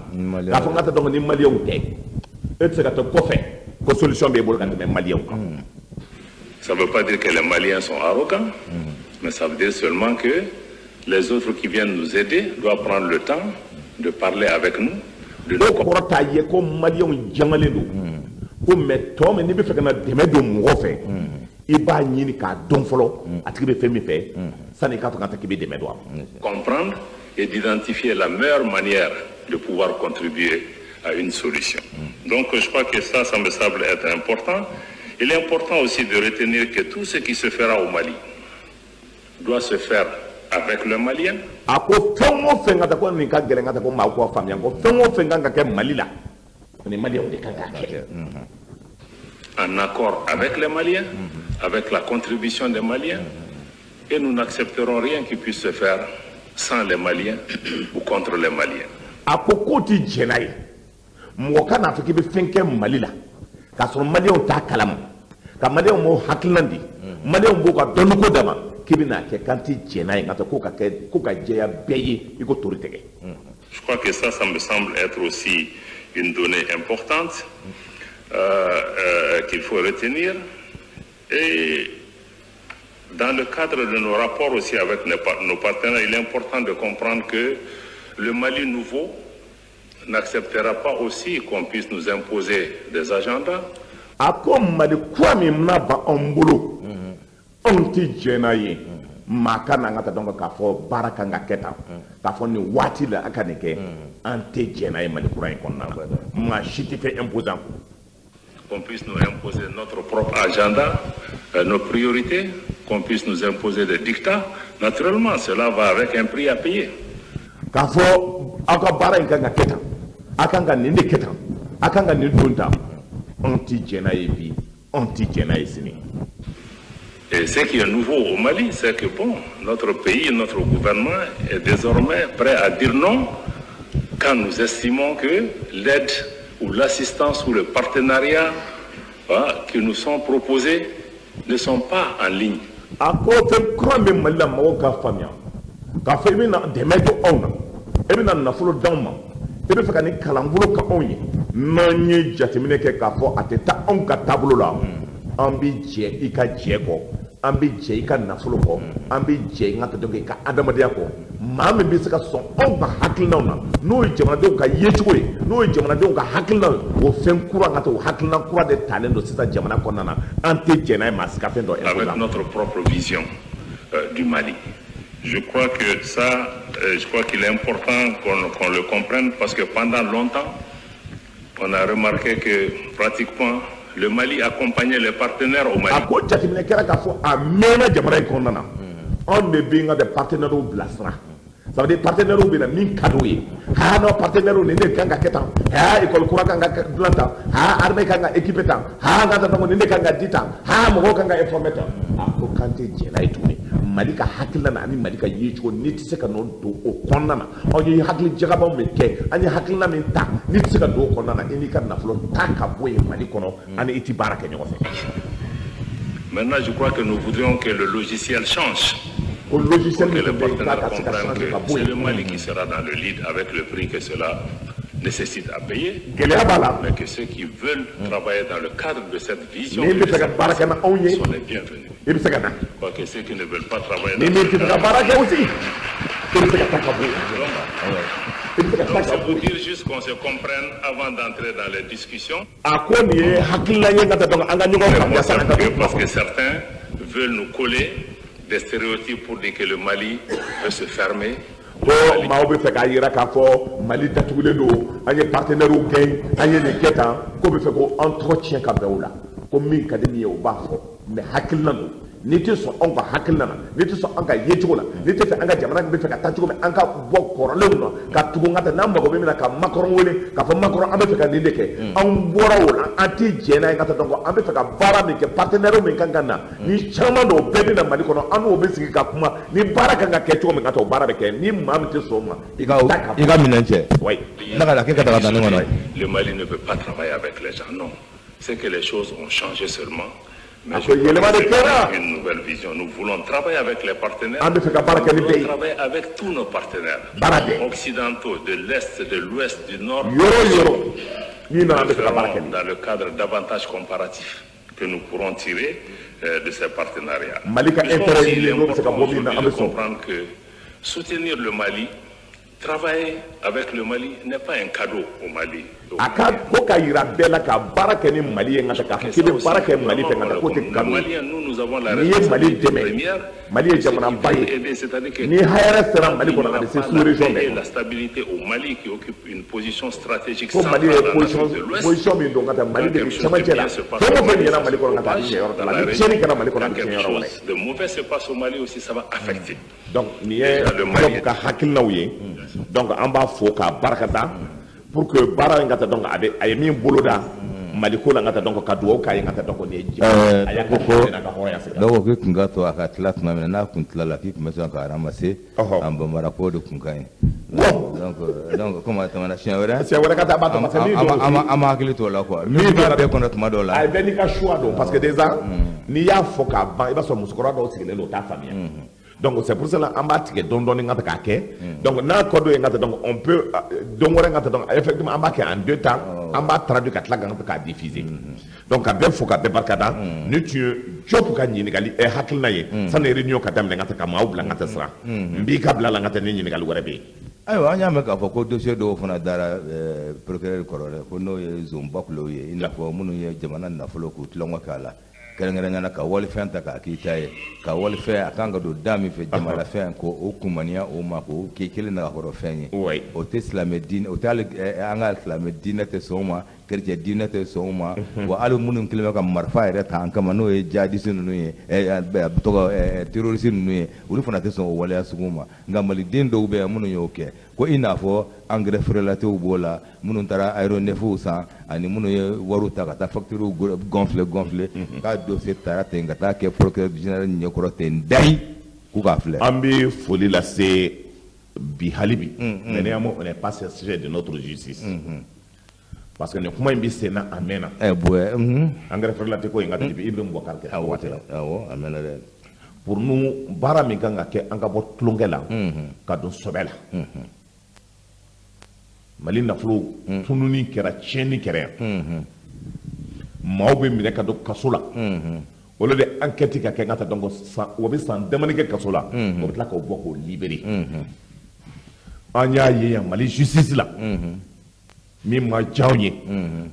K'a fɔ n ka taa donc ni maliyɛnw tɛ, e tɛ se ka to kɔfɛ ko solution b'e bolo ka tɛmɛ maliyɛnw kan. Ça ne veut pas dire que les Maliens sont arrogants, mais ça veut dire seulement que les autres qui viennent nous aider doivent prendre le temps de parler avec nous De nos O kɔrɔ t'a ye ko maliyɛnw jamalen don ko, mais tɔ min n'i bɛ fɛ ka na dɛmɛ don mɔgɔ fɛ, i b'a ɲini k'a dɔn fɔlɔ a tigi bɛ fɛn min fɛ sani i k'a fɔ k'a tɛ k'i bɛ dɛmɛ don a ma. Comprendre et d'identifier la meilleure manière de pouvoir contribuer à une solution. Donc je crois que ça me semble être important. Il est important aussi de retenir que tout ce qui se fera au Mali doit se faire avec le Malien. A ko fɛn o fɛn ka taa ko nin ka gɛlɛn ka taa ko maa k'o faamuya ko fɛn o fɛn kan ka kɛ Mali la, ni maliyɛnw de kan k'a kɛ. En accord avec les Maliens, avec la contribution des Maliens, et nous n'accepterons rien qui puisse se faire sans les Maliens ou contre les Maliens. A ko k'o ti jɛn n'a ye, mɔgɔ ka n'a fɔ k'i bɛ fɛn kɛ Mali la k'a sɔrɔ maliyɛnw t'a kalama, ka maliyɛnw m'o hakilina di, maliyɛnw b'o ka dɔnniko d'a ma k'i bɛna kɛ k'an ti jɛn n'a ye ka taa ko ka kɛ ko ka jɛya bɛɛ ye i ko tori tɛgɛ. Je crois que ça me semble être aussi une donnée importante qu'il faut retenir. Et dans le cadre de nos rapports aussi avec nos partenaires, il est important de comprendre que le Mali nouveau n'acceptera pas aussi qu'on puisse nous imposer des agendas. A ko Mali kura min bɛna ban anw bolo, anw tɛ jɛn n'a ye maa ka na an ka taa dɔn k'a fɔ baara kan ka kɛ tan, k'a fɔ nin waati la a ka nin kɛ, an tɛ jɛn n'a ye Mali kura in kɔnɔna na, maa si tɛ fɛn imposer an kun. Qu'on puisse nous imposer notre propre agenda, nos priorités, qu'on puisse nous imposer des dictats. Naturellement, cela va avec un prix à payer. K'a fɔ aw ka baara in kan ka kɛ tan, a kan ka nin de kɛ tan, a kan ka nin don tan, anw tɛ jɛn n'a ye bi, anw tɛ jɛn n'a ye sini. Et ce qui est nouveau au Mali, c'est que bon, notre pays, notre gouvernement est désormais prêt à dire non quand nous estimons que l'aide ou l'assistance ou le partenariat, hein, qui nous sont proposés ne sont pas en ligne. A ko fɛn kura min Mali la, mɔgɔw ka faamuya k'a fɔ i bɛna dɛmɛ don anw na, e bɛna nafolo d'anw ma, e bɛ fɛ ka nin kalanbolo ka anw ye, n'an ye jateminɛ kɛ k'a fɔ a tɛ taa anw ka taabolo la, an bɛ jɛ i ka jɛ kɔ, an bɛ jɛ i ka nafolo kɔ, an bɛ jɛ i ka dɔn i ka adamadenya kɔ. Maa min bɛ se ka sɔn anw ka hakilinaw na, n'o ye jamanadenw ka yecogo ye, n'o ye jamanadenw ka hakilinaw ye, o fɛn kura ka taa o hakilina kura de talen don sisan jamana kɔnɔna na, an tɛ jɛn n'a ye maa si ka fɛn dɔ. Avec notre propre vision du Mali. Je crois que ça, je crois qu'il est important qu'on le comprenne parce que pendant longtemps, on a remarqué que pratiquement le Mali accompagnait les partenaires au Mali. A ko jateminɛ kɛra k'a fɔ a mɛnna jamana in kɔnɔna na, anw de bɛ n ka partenaires bilasira. Ça veut dire partenaires bɛ na min ka d'u ye. Ah non, partenaires nin de kan ka kɛ tan. Ah, école kura kan ka dilan tan. Ah, armée kan ka équiper tan. Ah, n ka taa nin de kan ka di tan. Ah, mɔgɔw kan ka informer tan. A ko k'an tɛ jɛn n'a ye tuguni. Mali ka hakilina na ani Mali ka yecogo, n'i tɛ se ka n'o don o kɔnɔna na, anw ye hakili jagabɔ min kɛ, an ye hakilina min ta, n'i tɛ se ka don o kɔnɔna na, i n'i ka nafolo ta ka bɔ yen Mali kɔnɔ, ani i tɛ baara kɛ ɲɔgɔn fɛ. Maintenant, je crois que nous voudrions que le logiciel change. Au logiciel pour que les partenaires comprennent que c'est le Mali qui sera dans le lead avec le prix que cela nécessite à payer, mais que ceux qui veulent travailler dans le cadre de cette vision sont les bienvenus. Quoi que ceux qui ne veulent pas travailler dans ce cadre. Donc c'est pour dire juste qu'on se comprenne avant d'entrer dans les discussions. Parce que certains veulent nous coller des stéréotypes pour dire que le Mali veut se fermer. Ko maaw bɛ fɛ k'a yira k'a fɔ Mali datugulen don, an ye partenaires gɛn, an ye nin kɛ tan, ko bɛ fɛ ko an tɔgɔ tiɲɛ ka bɛn o la, ko min ka di min ye o b'a fɔ, mais hakilina don. N'i tɛ sɔn anw ka hakilina na, n'i tɛ sɔn an ka yecogo la, n'i tɛ fɛ an ka jamana bɛ fɛ ka taa cogo min, an ka bɔ kɔrɔlenw na ka tugu n ka taa n'an mago bɛ min na ka Macron wele k'a fɔ Macron an bɛ fɛ ka nin de kɛ, an bɔra o la, an tɛ jɛn n'a ye ka taa dɔn an bɛ fɛ ka baara min kɛ, partenaire min kan ka na ni caman dɔw bɛɛ bɛ na Mali kɔnɔ, an n'o bɛ sigi ka kuma ni baara kan ka kɛ cogo min ka taa o baara bɛ kɛ, ni maa min tɛ sɔn o ma i ka minɛn cɛ. Oui. Ne ka k'e ka taa ka taa ne kɔnɔ. Le Mali ne peut pas travailler avec les gens, non. C'est que les choses ont changé seulement. Mais je crois que c'est une nouvelle vision. Nous voulons travailler avec les partenaires. Nous voulons travailler avec tous nos partenaires occidentaux, de l'Est, de l'Ouest, du Nord. Nous le ferons dans le cadre d'avantages comparatifs que nous pourrons tirer de ces partenariats. Il est important aujourd'hui de comprendre que soutenir le Mali Travailler avec le Mali n'est pas un cadeau au Mali. A ka ko ka yira bɛɛ la ka baara kɛ ni Mali ye, n ka taa k'a fɔ k'i bɛ baara kɛ Mali fɛ, n ka taa k'o tɛ cadeau ye. N'i ye Mali dɛmɛ, Mali ye jamanaba ye, ni hɛrɛ sera Mali kɔnɔ, a bɛ se sous région bɛɛ kɔnɔ. La stabilité au Mali qui occupe une position stratégique. Ko Mali ye position min don, ka taa Mali de bɛ cɛmancɛ la. Fɛn o fɛn ɲɛna Mali kɔnɔ, ka taa a bɛ ɲɛ yɔrɔ dɔ la. Ni tiɲɛni kɛra Mali kɔnɔ, a bɛ tiɲɛ yɔrɔ wɛrɛ. De mauvais se passe au Mali aussi, ça va affecter. Donc nin ye Diop ka hakilinaw ye. Donc an b'a fo k'a barikada pour que baara in ka taa, donc a bɛ a ye min boloda Mali ko la, n ka taa, donc ka dugawu k'a ye, n ka taa, donc nin ye a y'a ka hɔrɔnya ka hɔrɔnya segin. Dɔw ko k'i kun ka to a ka tila tuma min na, n'a kun tilala, k'i kun bɛ sɔn ka ramasser en bambara, ko de kun ka ɲi. Donc komi a tɛmɛna, siɲɛ wɛrɛ. Siɲɛ wɛrɛ ka taa, a b'a to parce que min don. An ma hakili t'o la quoi. Min b'a bɛɛ kɔnɔ tuma dɔw la. A bɛɛ n'i ka choix don, parce que déjà n'i y'a fɔ k'a ban, i b'a sɔrɔ musokɔrɔba dɔw sigilen don, u t'a faamuya. Donc c'est pour cela an b'a tigɛ dɔɔni dɔɔni ka ta k'a kɛ. Donc n'a kɔ dɔ ye, n ka taa, donc on peut don wɛrɛ, n ka taa, donc effectivement an b'a kɛ en deux temps, an b'a traduit ka tila ka k'a diffuser. Donc ka bɛɛ fo ka bɛɛ barikada. Ni tun ye Diop ka ɲininkali hakilina ye sani réunion ka daminɛ, n ka taa ka maaw bila n ka taa sira n b'i ka bila la, n ka taa ni ɲininkali wɛrɛ bɛ yen. Ayiwa, an y'a mɛn k'a fɔ ko dossier dɔw fana dara procureur kɔrɔ dɛ, ko n'o ye zonbakulow ye, i n'a fɔ minnu ye jamana nafolo k'u tulonkɛ k'a la, kɛrɛnkɛrɛnnenya la ka walifɛn ta k'a k'i ta ye, ka walifɛn a kan ka don da min fɛ, jamanafɛn, ko o kunmaniya o ma, k'o k'i kelen nagakɔrɔfɛn ye. O tɛ silamɛ diinɛ, o tɛ hali an ka silamɛ diinɛ tɛ sɔn o ma, chrétien diinɛ tɛ sɔn o ma. Wa hali minnu kɛlen bɛ ka marifa yɛrɛ ta an kama, n'o ye jihadiste ninnu ye, tɔgɔ terroriste ninnu ye, olu fana tɛ sɔn o waleya sugu ma. Nka maliden dɔw bɛ yan minnu y'o kɛ, ko i n'a fɔ engrais frelatéw b'o la, minnu taara aéronefw san, ani minnu ye wariw ta ka taa factures gonfler gonfler, k'a dossier taara ten ka taa kɛ procureur général ɲɛkɔrɔ ten dayi k'u k'a filɛ. An bɛ foli lase bi hali bi, mais néanmoins on n'est pas satisfait de notre justice. Parce que nin kuma in bɛ sen na a mɛnna. Bɔn. Engrais frelaté ko in ka depuis Ibrahim Boubacar Keïta waati la. Awɔ, a mɛnna dɛ. Pour nous, baara min kan ka kɛ, an ka bɔ tulonkɛ la ka don sɔbɛ la. Mali nafolo tununi kɛra, tiɲɛni kɛra yan. Maaw bɛ minɛ ka don kaso la. Au lieu de enquête ka kɛ, n ka taa, donc san o bɛ san damani kɛ kaso la, o bɛ tila k'o bɔ k'o libérer. An y'a ye yan Mali justice la. Min ma diya anw ye,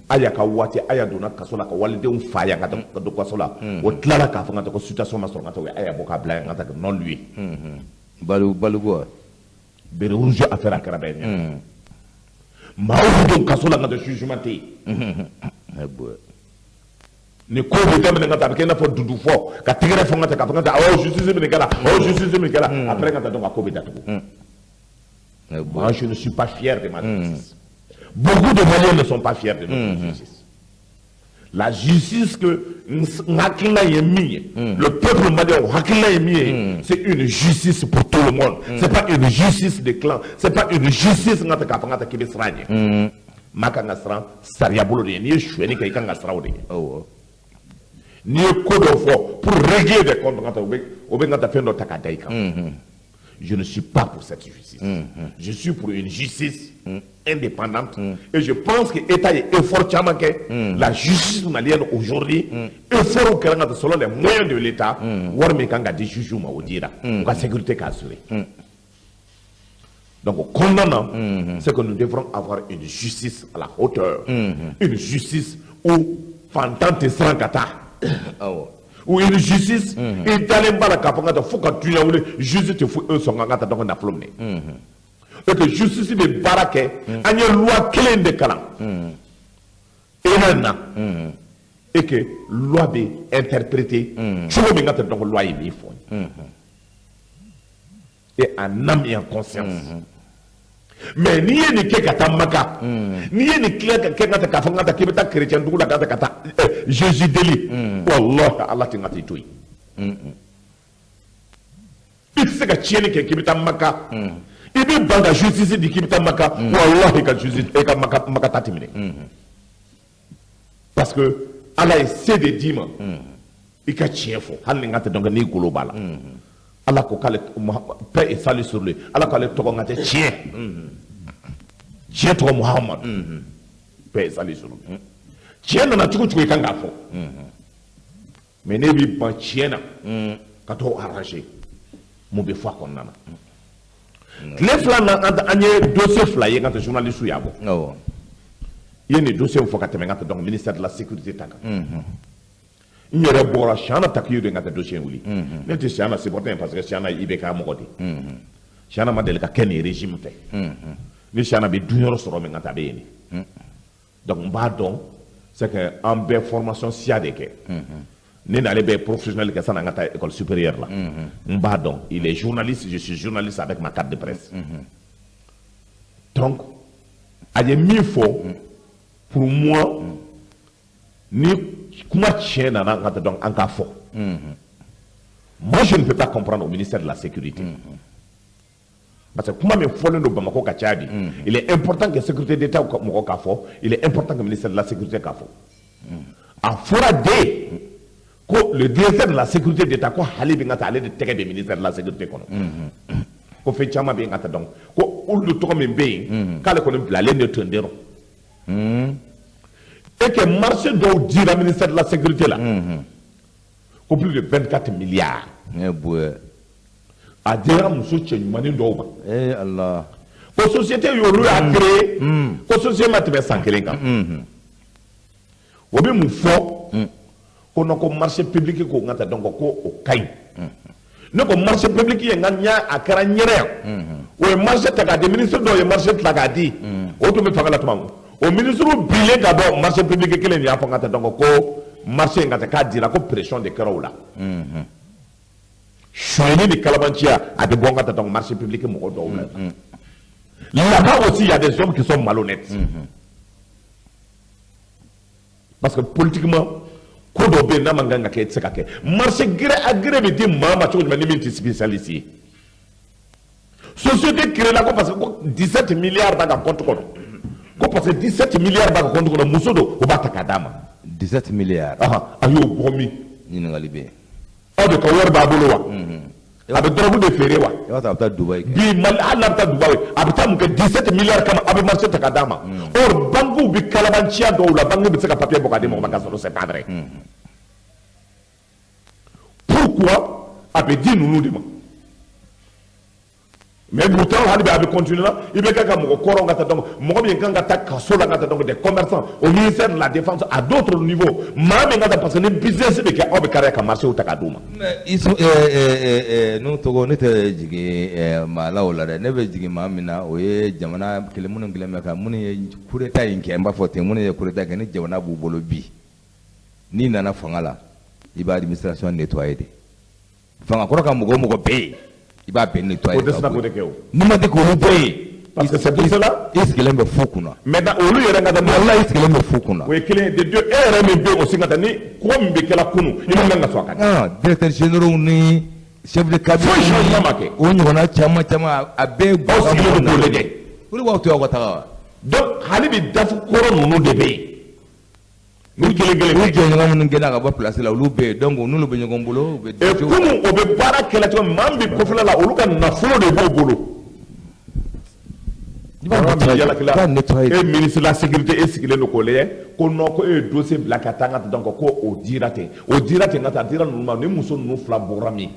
Aya ka waati, Aya donna kaso la ka walidenw fa yan ka don kaso la. O tilala k'a fɔ n ka taa ko situation ma sɔrɔ, n ka taa, o ye Aya bɔ k'a bila yan, n ka taa non lieu. Balu baluko. Béret rouge affaire a kɛra bɛɛ ɲɛ. Maaw bɛ don kaso la, n ka taa, jugement tɛ yen. Ni ko bɛ daminɛ, ka taa, a bɛ kɛ i n'a fɔ dudu fɔ ka tɛgɛrɛ fɔ, n ka taa k'a fɔ n ka taa awɔ justice min kɛra, awɔ justice min kɛra, après n ka taa, donc a ko bɛ datugu. Moi, je ne suis pas fier de ma justice. Beaucoup de Maliens ne sont pas fiers de notre justice. La justice que hakilina ye min ye, le peuple malien hakilina ye min ye, c'est une justice pour tout le monde. C'est pas une justice de clan, c'est pas une justice n ka taa k'a fɔ n ka taa k'i bɛ siran ɲɛ. Maa kan ka siran sariya bolo de ye. N'i ye sonyɛli kɛ, i kan ka siran o de ɲɛ. N'i ye ko dɔ fɔ pour régler des comptes, n ka taa, o bɛ n ka taa fɛn dɔ ta k'a da i kan. Je ne suis pas pour cette justice. Je suis pour une justice indépendante. Et je pense que l'État est effort caman kɛ. La justice malienne aujourd'hui, effort kɛra ka selon les moyens de l'État, wari min kan ka di juge ma, o dira. U ka sécurité k'a assurer. Donc o kɔnɔna na, c'est que nous devrons avoir une justice à la hauteur. Une justice où fantan tɛ siran ka taa. Ou une justice i dalen b'a la k'a fɔ n ka taa fo ka duɲa wuli, justice tɛ foyi sɔn ka taa dɔn ka nafolo minɛ. Et que justice bɛ baara kɛ, an ye loi kelen de kalan erreur na, et que loi bɛ interpréter cogo min, ka taa, donc loi ye min fɔ, et en âme et en conscience. Mais n'i ye nin kɛ ka taa Maka, n'i ye nin tila ka kɛ ka taa k'a fɔ n ka taa k'i bɛ taa chrétien dugu la ka taa ka taa Jésus deli, wallahi Ala tɛ n ka t'i to yen. I tɛ se ka tiɲɛni kɛ k'i bɛ taa Maka, i bɛ ban ka justice di k'i bɛ taa Maka, wallahi ka justice e ka Maka, Maka ta tɛ minɛ. Parce que Ala ye se de d'i ma i ka tiɲɛ fɔ, hali ni n ka tɛ dɔn n'i golo b'a la. Ala ko k'ale, paix et salut sur lui, Ala k'ale tɔgɔ n ka tɛ tiɲɛ. Tiɲɛ tɔgɔ Muhammad, paix et salut sur lui. Tiɲɛ nana cogo cogo, i kan k'a fɔ. Mais ne b'i ban tiɲɛ na ka t'o arranger, mun bɛ fɔ a kɔnɔna na? Tile fila na an ye dossier fila ye n ka journaliste y'a bɔ. Awɔ. I ye nin dossier fɔ ka tɛmɛ n ka donc ministère de la sécurité ta kan. N yɛrɛ bɔra Siana Takiyu de n ka taa dossier in wuli. Ne tɛ Siana supporter parce que Siana IBK mɔgɔ de. Siana ma deli ka kɛ nin régime fɛ. Ni Siana bɛ dunyɔrɔ sɔrɔ min ka taa a bɛ yen de. Donc n b'a dɔn c'est que an bɛɛ formation siya de kɛ. Ne n'ale bɛ professionnel kɛ sanni an ka taa école supérieure la. N b'a dɔn il est journaliste, je suis journaliste avec ma carte de presse. Donc a ye min fɔ pour moi ni kuma tiɲɛ nana an ka taa donc an k'a fɔ. Moi je ne peux pas comprendre au ministère de la sécurité. Parce que kuma min fɔlen don Bamakɔ ka caya bi, il est important que sécurité d'État mɔgɔ k'a fɔ, il est important que ministère de la sécurité k'a fɔ. A fɔra de ko le directeur de la sécurité d'État ko hali bi n ka taa ale de tɛgɛ bɛ ministère de la sécurité kɔnɔ. Ko fɛn caman bɛ yen ka taa donc ko olu tɔgɔ min bɛ yen k'ale kɔni bilalen de tun dɔrɔn. Et que marché dɔw dira ministère de la sécurité la. Ko plus de 24 milliards. A dira muso cɛ ɲumanin dɔw ma. Eh Allah. Ko société y'olu y'a créé. Ko société ma tɛmɛ san kelen kan. O bɛ mun fɔ? Ko non ko marché public ko n ka taa donc ko o ka ɲi. Ne ko marché public ye n ka ɲa a kɛra n ɲɛna yan. O ye marché ta k'a di ministre dɔw ye marché tila k'a di. O tun bɛ fanga la tuma min. O ministre bilen ka bɔ marché public kelen de y'a fɔ n ka taa donc ko marché in ka taa k'a dira ko pression de kɛra o la. Sonyɛli ni kalabanciya a bɛ bɔ n ka taa donc marché public mɔgɔ dɔw la. Là-bas aussi il y a des hommes qui sont malhonnêtes. Parce que politiquement ko dɔ bɛ yen n'a man kan ka kɛ i tɛ se ka kɛ marché gré à gré bɛ di maa ma cogo jumɛn ni min tɛ spécialiste ye. Société créée la ko parce que ko 17 milliards b'a ka compte kɔnɔ. Ko parce que 17 milliards b'a ka compte kɔnɔ muso don o b'a ta k'a d'a ma. 17 milliards. A y'o bɔ min? Ɲininkali bɛ yen. Aw de ka wari b'a bolo wa? A bɛ drogue de feere wa? I b'a sɔrɔ a bɛ taa Dubaï kɛ. Bi Mali hali n'a bɛ taa Dubaï a bɛ taa mun kɛ 17 milliards kama a bɛ marché ta k'a d'a ma. Or banques bɛ kalabanciya dɔw la banque bɛ se ka papier bɔ k'a di mɔgɔ ma k'a sɔrɔ c'est pas vrai. Pourquoi a bɛ di ninnu de ma? Mais pourtant hali bi a bɛ continuer la i bɛ kɛ ka mɔgɔ kɔrɔw ka taa donc mɔgɔ min kan ka taa kaso la ka taa donc des commerçants au ministère de la défense à d'autres niveaux maa min ka taa parce que ni business bɛ kɛ aw bɛ kariya ka marché ta k'a d'u ma. Mais ils sont n'o tɔgɔ ne tɛ jigin maa la o la dɛ, ne bɛ jigin maa min na o ye jamana kelen minnu kelen bɛ ka minnu ye coup d'état in kɛ n b'a fɔ ten minnu ye coup d'état kɛ ni jamana b'u bolo bi n'i nana fanga la i b'a administration nettoyer de fanga kɔrɔ ka mɔgɔ o mɔgɔ bɛ yen. I b'a bɛn nettoyer. O dɛsɛra k'o de kɛ o. N'i ma se k'olu bɔ yen. Parce que c'est pour cela. I sigilen bɛ fu kunna. Maintenant olu yɛrɛ ka taa. Walahi i sigilen bɛ fu kunna. O ye kelen ye de deux e yɛrɛ min bɛ yen aussi ka taa ni ko min bɛ kɛla kunun i man kan ka sɔn a ka kɛ. Directeur généraux ni chef de cabinet. Foyi changement ma kɛ. O ɲɔgɔnna caman caman a bɛɛ. Aw sigilen don k'o lajɛ. Olu b'aw to aw ka taga wa. Donc hali bi dafu kɔrɔ ninnu de bɛ yen. Ni kelen kelen. U jɛɲɔgɔn minnu gɛnna ka bɔ place la olu bɛ yen donc n'olu bɛ ɲɔgɔn bolo. U bɛ et kunun o bɛ baara kɛlɛ cogo min maa min bɛ kɔfɛla la olu ka nafolo de b'o bolo. I b'a nettoyer. E ministre de la sécurité e sigilen don k'o lajɛ ko non ko e ye dossier bila ka taa n ka taa donc ko o dira ten o dira ten ka taa a dira ninnu ma ni muso ninnu fila bɔra min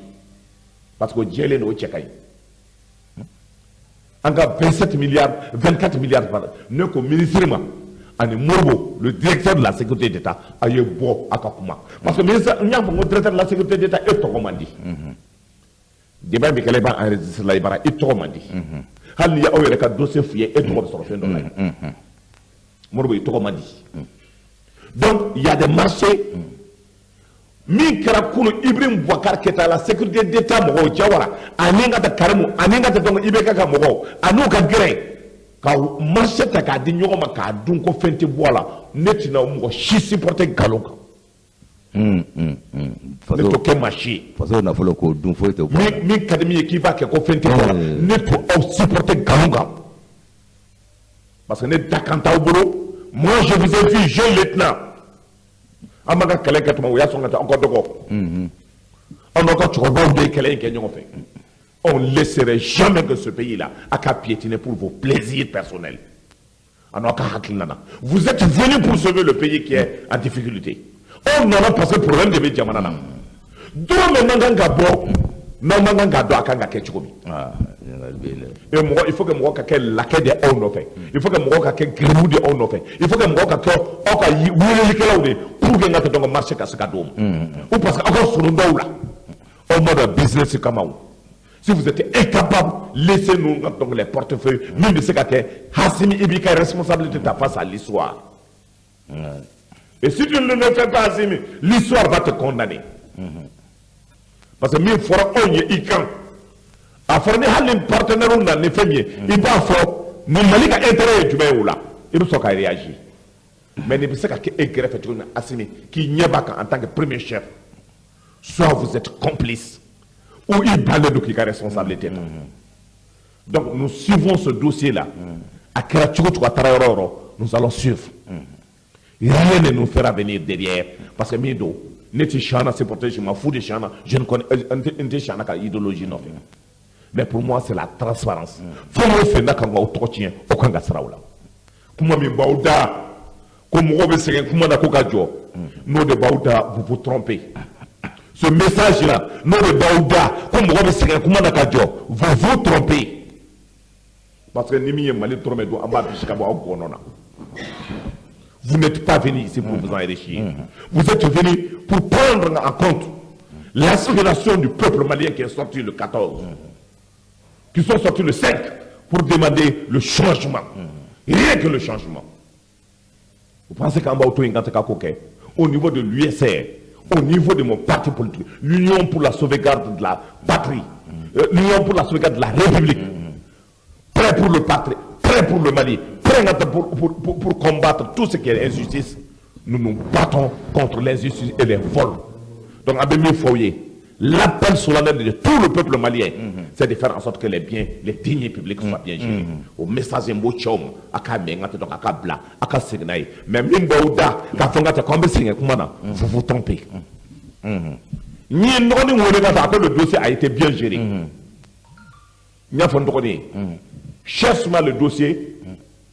parce que o jɛlen don o cɛ ka ɲi. An ka 27 milliards 24 milliards par ne ko ministre ma. Ani Moribo le directeur de la sécurité d'État a ye bɔ a ka kuma parce que ministre n y'a fɔ ko directeur de la sécurité d'État e tɔgɔ man di. Débat in bɛ kɛla i b'a enregistré la i bara i tɔgɔ man di. Hali ni y'aw yɛrɛ ka dossier f'u ye e tɔgɔ bɛ sɔrɔ fɛn dɔ la yen. Moribo i tɔgɔ man di. Donc il y a des marchés min kɛra kunun Ibrahim Boubacar Keïta la sécurité d'État mɔgɔw Jawara ani ka taa Karimu ani ka taa donc IBK ka mɔgɔw an'u ka gɛrɛ. Ka marché ta k'a di ɲɔgɔn ma k'a dun ko fɛn tɛ bɔ a la ne tɛna mɔgɔ si supporter nkalon kan. Ne t'o kɛ maa si ye. Faso nafolo k'o dun foyi tɛ bɔ a la. Min ka di min ye k'i b'a kɛ ko fɛn tɛ bɔ a la ne t'o aw supporter nkalon kan. Parce que ne dakan t'aw bolo moi je vous ai vu jeune lieutenant. An b'an ka kɛlɛ kɛ tuma o y'a sɔrɔ ka taa aw ka dɔgɔ. Aw n'aw ka cɛkɔrɔbaw de ye kɛlɛ in kɛ ɲɔgɔn fɛ. On ne laisserait jamais que ce pays-là a qu'à piétiner pour vos plaisirs personnels. Vous êtes venus pour sauver le pays qui est en difficulté. On en a passé problème de bɛ jamana na. Don min man kan ka bɔ, n'aw man kan ka dɔn a kan ka kɛ cogo min. Et mɔgɔ, il faut que mɔgɔ ka kɛ laquais de aw nɔfɛ, il faut que mɔgɔ ka kɛ garibu de aw nɔfɛ, il faut que mɔgɔ ka kɛ aw ka welelikɛlaw de pour que n ka tɛ donc marché ka se ka d'o ma, ou parce que aw ka surun dɔw la, aw ma dɔn business kama o. Si vous êtes incapable, laissez-nous donc les portefeuilles. Min bɛ se ka kɛ, Assimi, i b'i ka responsabilité ta face à l'histoire. Et si tu ne le fais pas, Assimi, l'histoire va te condamner. Parce que min fɔra anw ye i kan, a fɔra ni hali ni partenaire nana ni fɛn min ye, i b'a fɔ ni Mali ka intérêt ye jumɛn ye o la, i bɛ sɔrɔ ka réagir. Mais nin bɛ se ka kɛ e kɛrɛfɛ cogo min na, Assimi, k'i ɲɛ b'a kan en tant que premier chef, soit vous êtes complice ou i balen don k'i ka responsabilité ta. Donc nous suivons ce dossier là. A kɛra cogo cogo, a taara yɔrɔ o yɔrɔ, nous allons suivre. Rien ne nous fera venir derrière, parce que min don, ne tɛ Chana supporter, je m'en fous de Chana, je ne connais n tɛ Chana ka idéologie nɔfɛ. Mais pour moi, c'est la transparence. Fɛn o fɛn n'a kan k'aw tɔgɔ tiɲɛ, aw kan ka sara o la. Kuma min b'aw da ko mɔgɔw bɛ sɛgɛn kuma na ko ka jɔ, n'o de b'aw da, vous vous trompez. Ce message là, n'o de b'aw da ko mɔgɔ bɛ sɛgɛn kuma na ka jɔ, vous vous trompez, parce que ni min ye Mali dɔrɔmɛ don, an b'a bisi ka bɔ aw gɔnɔ na. Vous n'êtes pas venu ici pour vous enrichir. Vous êtes venu pour prendre en compte l'aspiration du peuple malien qui est sorti le 14, qui sont sortis le 5 pour demander le changement. Rien que le changement. Vous pensez qu'en bas, au niveau de l'USR, au niveau de mon parti politique, l'Union pour la sauvegarde de la patrie, l'Union pour la sauvegarde de la République, prêt pour le patrie, prêt pour le Mali, prêt pour combattre tout ce qui est injustice, nous nous battons contre l'injustice et les vols. Donc, Abemi Foyer, l'appel solennel de tout le peuple malien, c'est de faire en sorte que les biens, les deniers publics soient bien gérés. Au message mbo cɛw ma, a ka mɛn n ka tɛ dɔn a ka bila a ka segin n'a ye. Mais min b'aw da k'a fɔ n ka tɛ k'an bɛ segin kuma na, vous vous trompez. N ye n dɔgɔnin wele ka taa, a ko le dossier a été bien géré. N y'a fɔ n dɔgɔnin ye, cherche-moi le dossier,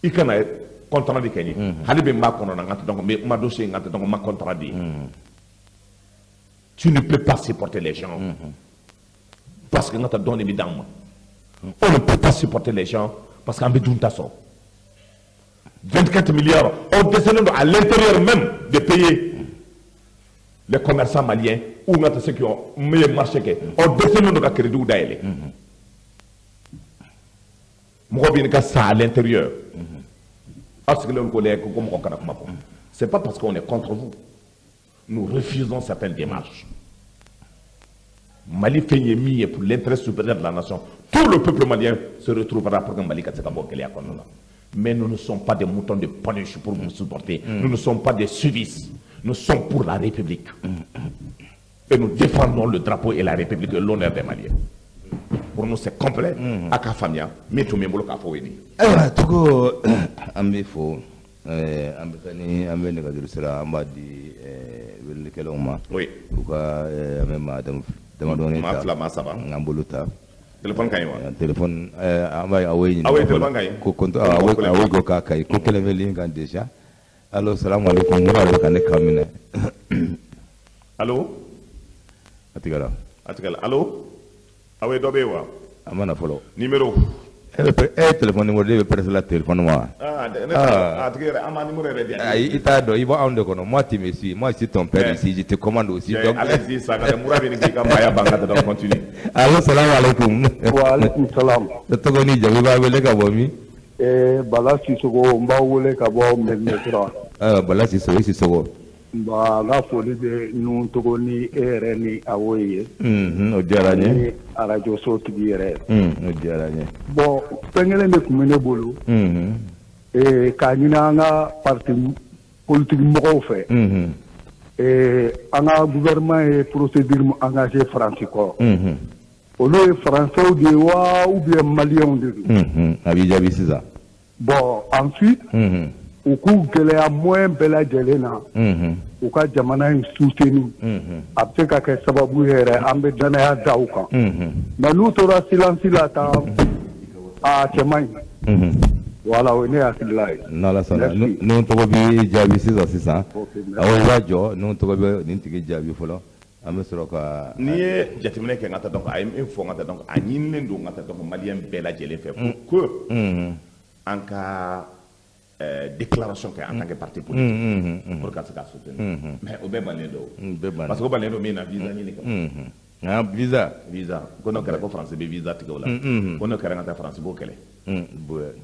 i kana compte rendu kɛ n ye. Hali bi n b'a kɔnɔ na, n ka tɛ dɔn n ma dossier, n ka tɛ dɔn n ma compte rendu ye. Tu ne peux pas supporter les gens. Parce que notre don est On ne peut pas supporter les gens parce qu'en bɛ sɔrɔ. 24 milliards, on descend à l'intérieur même de payer les commerçants maliens ou ceux qui ont meilleur marché. On descend de crédit ou d'aller. Mɔgɔ ça à l'intérieur. C'est pas parce qu'on est contre vous. Nous refusons certaines démarches. Mali fait mieux pour l'intérêt supérieur de la nation. Tout le peuple malien se retrouvera pour que Mali ka se ka bɔ gɛlɛya kɔnɔna la. Mais nous ne sommes pas des moutons de panache pour vous supporter. Nous ne sommes pas des suivistes. Nous sommes pour la République. Et nous défendons le drapeau et la République et l'honneur des Maliens. Pour nous, c'est complet. A ka faamuya min tun bɛ n bolo k'a fɔ o ye nin ye. Ayiwa, Togo, an bɛ fo, an bɛ taa ni an bɛ nɛgɛjuru sira, an b'a di welelikɛlaw ma. U ka an bɛ maa damadɔni ta. Maa fila, maa saba. An bolo ta. Téléphone ka ɲi wa? Téléphone, an b'a ye awo ye ɲininka. Awo ye téléphone ka ɲi. Ko compte awo ko k'a ka ɲi ko kelen bɛ ligne kan déjà. Allo, salamu aleykum, mura bɛ ka ne kan minɛ. Allo. A tigɛra. A tigɛra, allo. Awo ye dɔ bɛ yen wa? A ma na fɔlɔ. Numéro. E bɛ e ye téléphone numéro de bɛ presse la téléphone ma. Ah, ne a tigi yɛrɛ an ma numéro yɛrɛ di yan. Ayi, i t'a dɔn, i b'anw de kɔnɔ. Moi, tu me suis, moi je suis ton père ici, je te commande aussi. Donc allez-y, ça ka mura bɛ nin k'i ka maaya ban ka taa, donc continue. Allo, salamu aleykum. Wa aleykum salam. E tɔgɔ ni jamu, i b'a wele ka bɔ min? Bala Sisoko, n b'aw wele ka bɔ Mɛdinakura. Ah, Bala Sisoko, i Sisoko. Ba, n ka foli bɛ nun Togo ni e yɛrɛ ni awo ye. O diyara n ye. Ni arajo so tigi yɛrɛ. O diyara n ye. Bon, fɛn kelen de tun bɛ ne bolo. K'a ɲini an ka parti politique mɔgɔw fɛ. An ka gouvernement ye procédure min engagé Faransi kɔrɔ. Olu ye Français de ye wa ou bien Maliens de don? A b'i jaabi sisan. Bon, ensuite. U k'u gɛlɛya moyen bɛɛ lajɛlen na, u ka jamana in soutenir. A bɛ se ka kɛ sababu ye yɛrɛ an bɛ danaya da u kan. Mais n'u tora silence la tan, a cɛ man ɲi. Voilà, o ye ne hakilila ye. N'Ala sɔnna, n'u tɔgɔ b'i jaabi sisan sisan. Awɔ, i b'a jɔ, n'u tɔgɔ bɛ nin tigi jaabi fɔlɔ. An bɛ sɔrɔ ka. N'i ye jateminɛ kɛ n ka taa donc a ye min fɔ n ka taa donc a ɲininen don n ka taa donc maliyɛn bɛɛ lajɛlen fɛ pour que an ka déclaration kɛ en tant que parti politique pour ka se ka soutenir, mais o bɛɛ bannen don, parce que o bannen don min na, visa ɲini kama. Ah, visa. Visa ko n'o kɛra ko France bɛ visa tigɛ o la, ko n'o kɛra n ka taa France b'o kɛlɛ.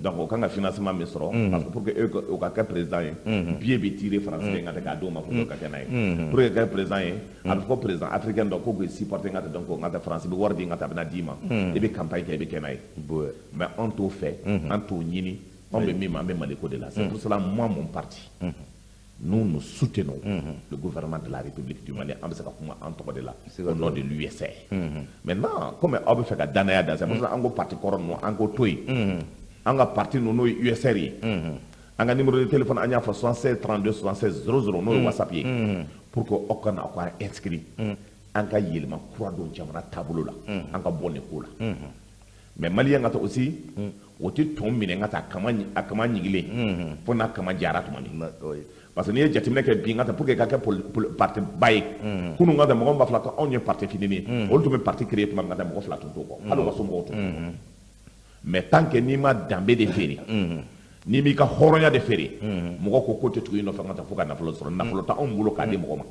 Donc o kan ka financement min sɔrɔ, parce que pour que o ka kɛ président ye, billet bɛ tirer France bɛ n ka taa k'a d'o ma pour que o ka kɛ n'a ye. Pour que ka kɛ président ye, a bɛ fɔ ko président africain dɔ ko k'o supporter n ka taa, donc n ka taa France bɛ wari di n ka taa, a bɛ na d'i ma, i bɛ campagne kɛ, i bɛ kɛ n'a ye. Mais anw t'o fɛ, an t'o ɲini, anw bɛ min ma, an bɛ Maliko de la. C'est pour cela, moi, mon parti, nous, nous soutenons le gouvernement de la République du Mali. An bɛ se ka kuma an tɔgɔ de la au nom de l'USR. Maintenant, comme aw bɛ fɛ ka danaya da, c'est pour ça an ko parti kɔrɔ ninnu, an k'o to yen. An ka parti ninnu, n'o ye USR ye. An ka numéro de téléphone, an y'a fɔ, 76 32 76 00, n'o ye WhatsApp ye. Pour que aw ka na aw ka inscrit. An ka yɛlɛma kura don jamana taabolo la. An ka bɔ nin ko la. Mais maliyɛn ka taa aussi, o tɛ tɔn minɛ n ka taa a kama ɲigilen fo n'a kama jara tuma min. Parce que n'i ye jateminɛ kɛ bi n ka taa, pour que ka kɛ parti ba ye, kunun ka taa mɔgɔ min b'a fɔ ko anw ye parti fitinin ye, olu tun bɛ parti créer tuma min ka taa mɔgɔ fila tun t'o kɔ, hali u ka somɔgɔw tun t'o kɔ. Mais tant que n'i ma danbe de feere, n'i m'i ka hɔrɔnya de feere, mɔgɔ ko ko tɛ tugu i nɔfɛ ka taa fo ka nafolo sɔrɔ. Nafolo tɛ anw bolo k'a di mɔgɔ ma.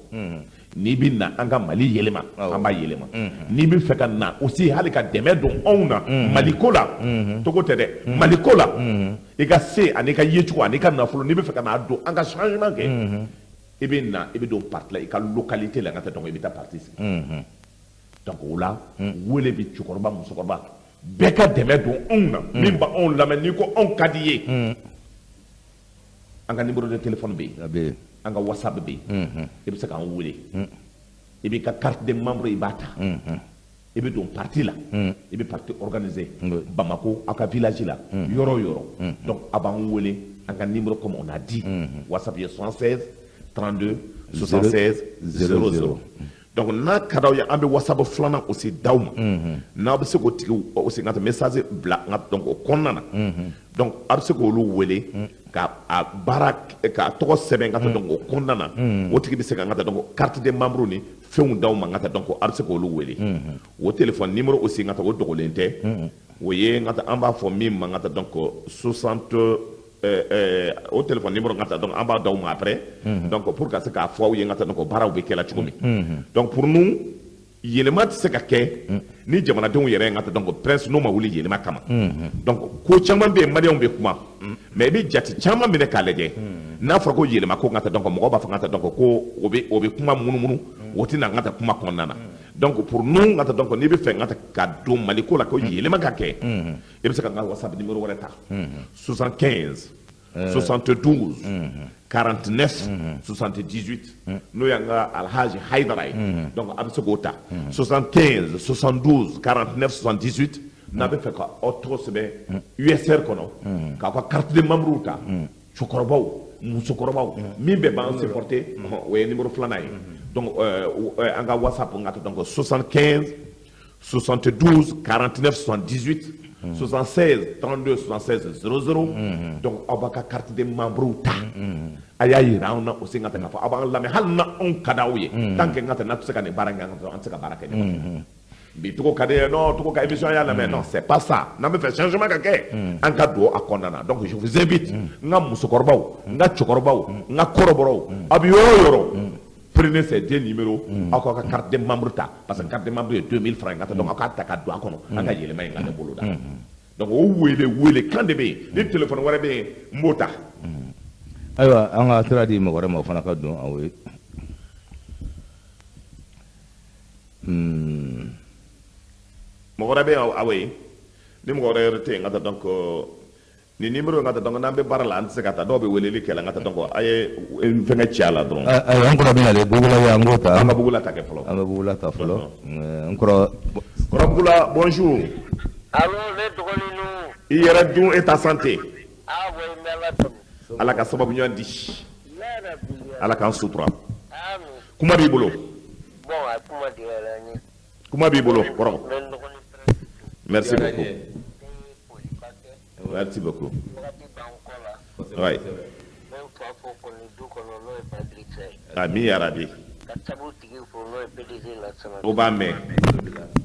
N'i bɛ na an ka Mali yɛlɛma, an b'a yɛlɛma. N'i bɛ fɛ ka na aussi hali ka dɛmɛ don anw na Maliko la, togo tɛ dɛ, Maliko la, i ka se ani ka yecogo ani ka nafolo, n'i bɛ fɛ ka n'a don an ka changement kɛ, i bɛ na, i bɛ don parti la, i ka localité la n ka taa, donc i bɛ taa parti sigi. Donc o la, wele bɛ cɛkɔrɔba, musokɔrɔba bɛɛ ka dɛmɛ don anw na. Min b'anw lamɛn, n'i ko anw ka di i ye, an ka numéro de téléphone bɛ yen, an ka WhatsApp bɛ yen, i bɛ se k'an wele, i b'i ka carte de membre, i b'a ta, i bɛ don parti la, i bɛ parti organiser Bamako, aw ka village la, yɔrɔ o yɔrɔ. Donc a b'an wele an ka numéro, comme on a dit, WhatsApp ye 76 32 76 00. Donc n'a ka d'aw ye, an bɛ WhatsApp filanan aussi d'aw ma, n'aw bɛ se k'o tigi aussi n ka message bila n ka, donc o kɔnɔna na, donc a bɛ se k'olu wele ka a baara k'a tɔgɔ sɛbɛn n ka taa, donc o kɔnɔna na, o tigi bɛ se ka n ka taa donc carte de membre ni fɛnw d'aw ma n ka taa, donc a bɛ se k'olu wele. O téléphone numéro aussi n ka taa, o dogolen tɛ, o ye n ka taa, an b'a fɔ min ma n ka taa donc 60, o téléphone numéro n ka taa, donc an b'a d'aw ma après, donc pour ka se k'a fɔ aw ye n ka taa, donc baaraw bɛ kɛ la cogo min. Donc pour nous, yɛlɛma tɛ se ka kɛ ni jamanadenw yɛrɛ n ka taa, donc prince n'o ma wuli yɛlɛma kama. Donc ko caman bɛ yen, maliyɛnw bɛ kuma, mais i bɛ jate caman minɛ k'a lajɛ, n'a fɔra ko yɛlɛma ko n ka taa, donc mɔgɔw b'a fɔ n ka taa, donc ko o bɛ kuma munumunu, o tɛ na n ka taa kuma kɔnɔna na. Donc pour nous n ka taa, donc n'i bɛ fɛ n ka taa ka don Maliko la ko yɛlɛma ka kɛ, i bɛ se ka n ka WhatsApp numéro wɛrɛ ta, 75 72 49 78, n'o y'an ka Alhaji Hayidara ye. Donc a bɛ se k'o ta, 75 72 49 78, n'a bɛ fɛ ka aw tɔgɔ sɛbɛn USR kɔnɔ, k'aw ka carte de membre ta, cɛkɔrɔbaw, musokɔrɔbaw, min bɛɛ b'an supporter, o ye numéro filanan ye. Donc an ka WhatsApp n ka taa, donc 75 72 49 78, 76 32 76 00. Donc aw b'a ka carte de membre ta, a y'a yira anw na aussi n ka taa k'a fɔ aw b'an lamɛn, hali na anw ka d'aw ye, tant que n ka taa n'a tɛ se ka nin baara in kɛ, an tɛ se ka baara kɛ ɲɔgɔn fɛ. Bi Togo ka di ye, non, Togo ka émission y'a lamɛn, non, c'est pas ça. N'an bɛ fɛ changement ka kɛ, an ka don a kɔnɔna na. Donc je vous invite, n ka musokɔrɔbaw, n ka cɛkɔrɔbaw, n ka kɔrɔbɔrɔw, aw bɛ yɔrɔ o yɔrɔ, prenez ces deux numéros, aw k'aw ka carte de membre ta, parce que carte de membre ye 2000 francs ka taa, donc aw k'a ta ka don a kɔnɔ, an ka yɛlɛma in ka ne bolo da. Donc o wele wele kan de bɛ yen, ni téléphone wɛrɛ bɛ yen, n b'o ta. Ayiwa, an ka sira di mɔgɔ wɛrɛ ma, o fana ka don aw ye. Mɔgɔ wɛrɛ bɛ yen aw ye, ni mɔgɔ wɛrɛ yɛrɛ tɛ yen n ka taa, donc ni numéro n ka taa, donc n'an bɛ baara la, an tɛ se ka taa, dɔw bɛ weleli kɛ la n ka taa, donc a ye fɛnkɛ ci a la dɔrɔn. Ayiwa, an kɔrɔ bɛ nalen Bugula ye, an k'o ta. An ka Bugula ta kɛ fɔlɔ. An bɛ Bugula ta fɔlɔ. N kɔrɔ. Kɔrɔ Bugula, bonjour. Allo, ne dɔgɔnin ninnu. I yɛrɛ dun, e ta santé. Ah oui, n bɛ Ala tanu. Ala ka sababu ɲuman di. Ala k'an sutura. Amin. Kuma b'i bolo. Bon, a kuma diyara n ye. Kuma b'i bolo kɔrɔ. N bɛ n dɔgɔnin prince. Merci beaucoup. Merci beaucoup. Oui. Amin ya Rabbi. Ka sabu tigi fo n'o ye PDG Lasana. O b'a mɛn.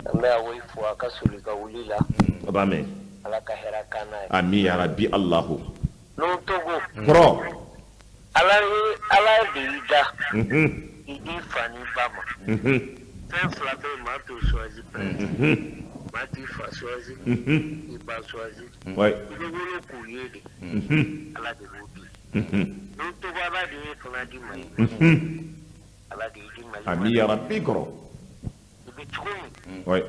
An bɛ Awoyi fo a ka soli ka wuli la. O b'a mɛn. Ala ka hɛrɛ k'an n'a ye. Ami ya rabi Alahu. N'o Togo. Kɔrɔ. Ala de y'i da. I di fa ni ba ma. Fɛn fila bɛ yen maa t'o choisi. Maa t'i fa choisi. I ba choisi. I bɛ wolo k'u ye de. Ala de b'o di. N'o Togo Ala de ye fana di Mali ma. Ala de y'i di Mali ma. Ami ya rabi kɔrɔ. I bɛ cogo min. Oui.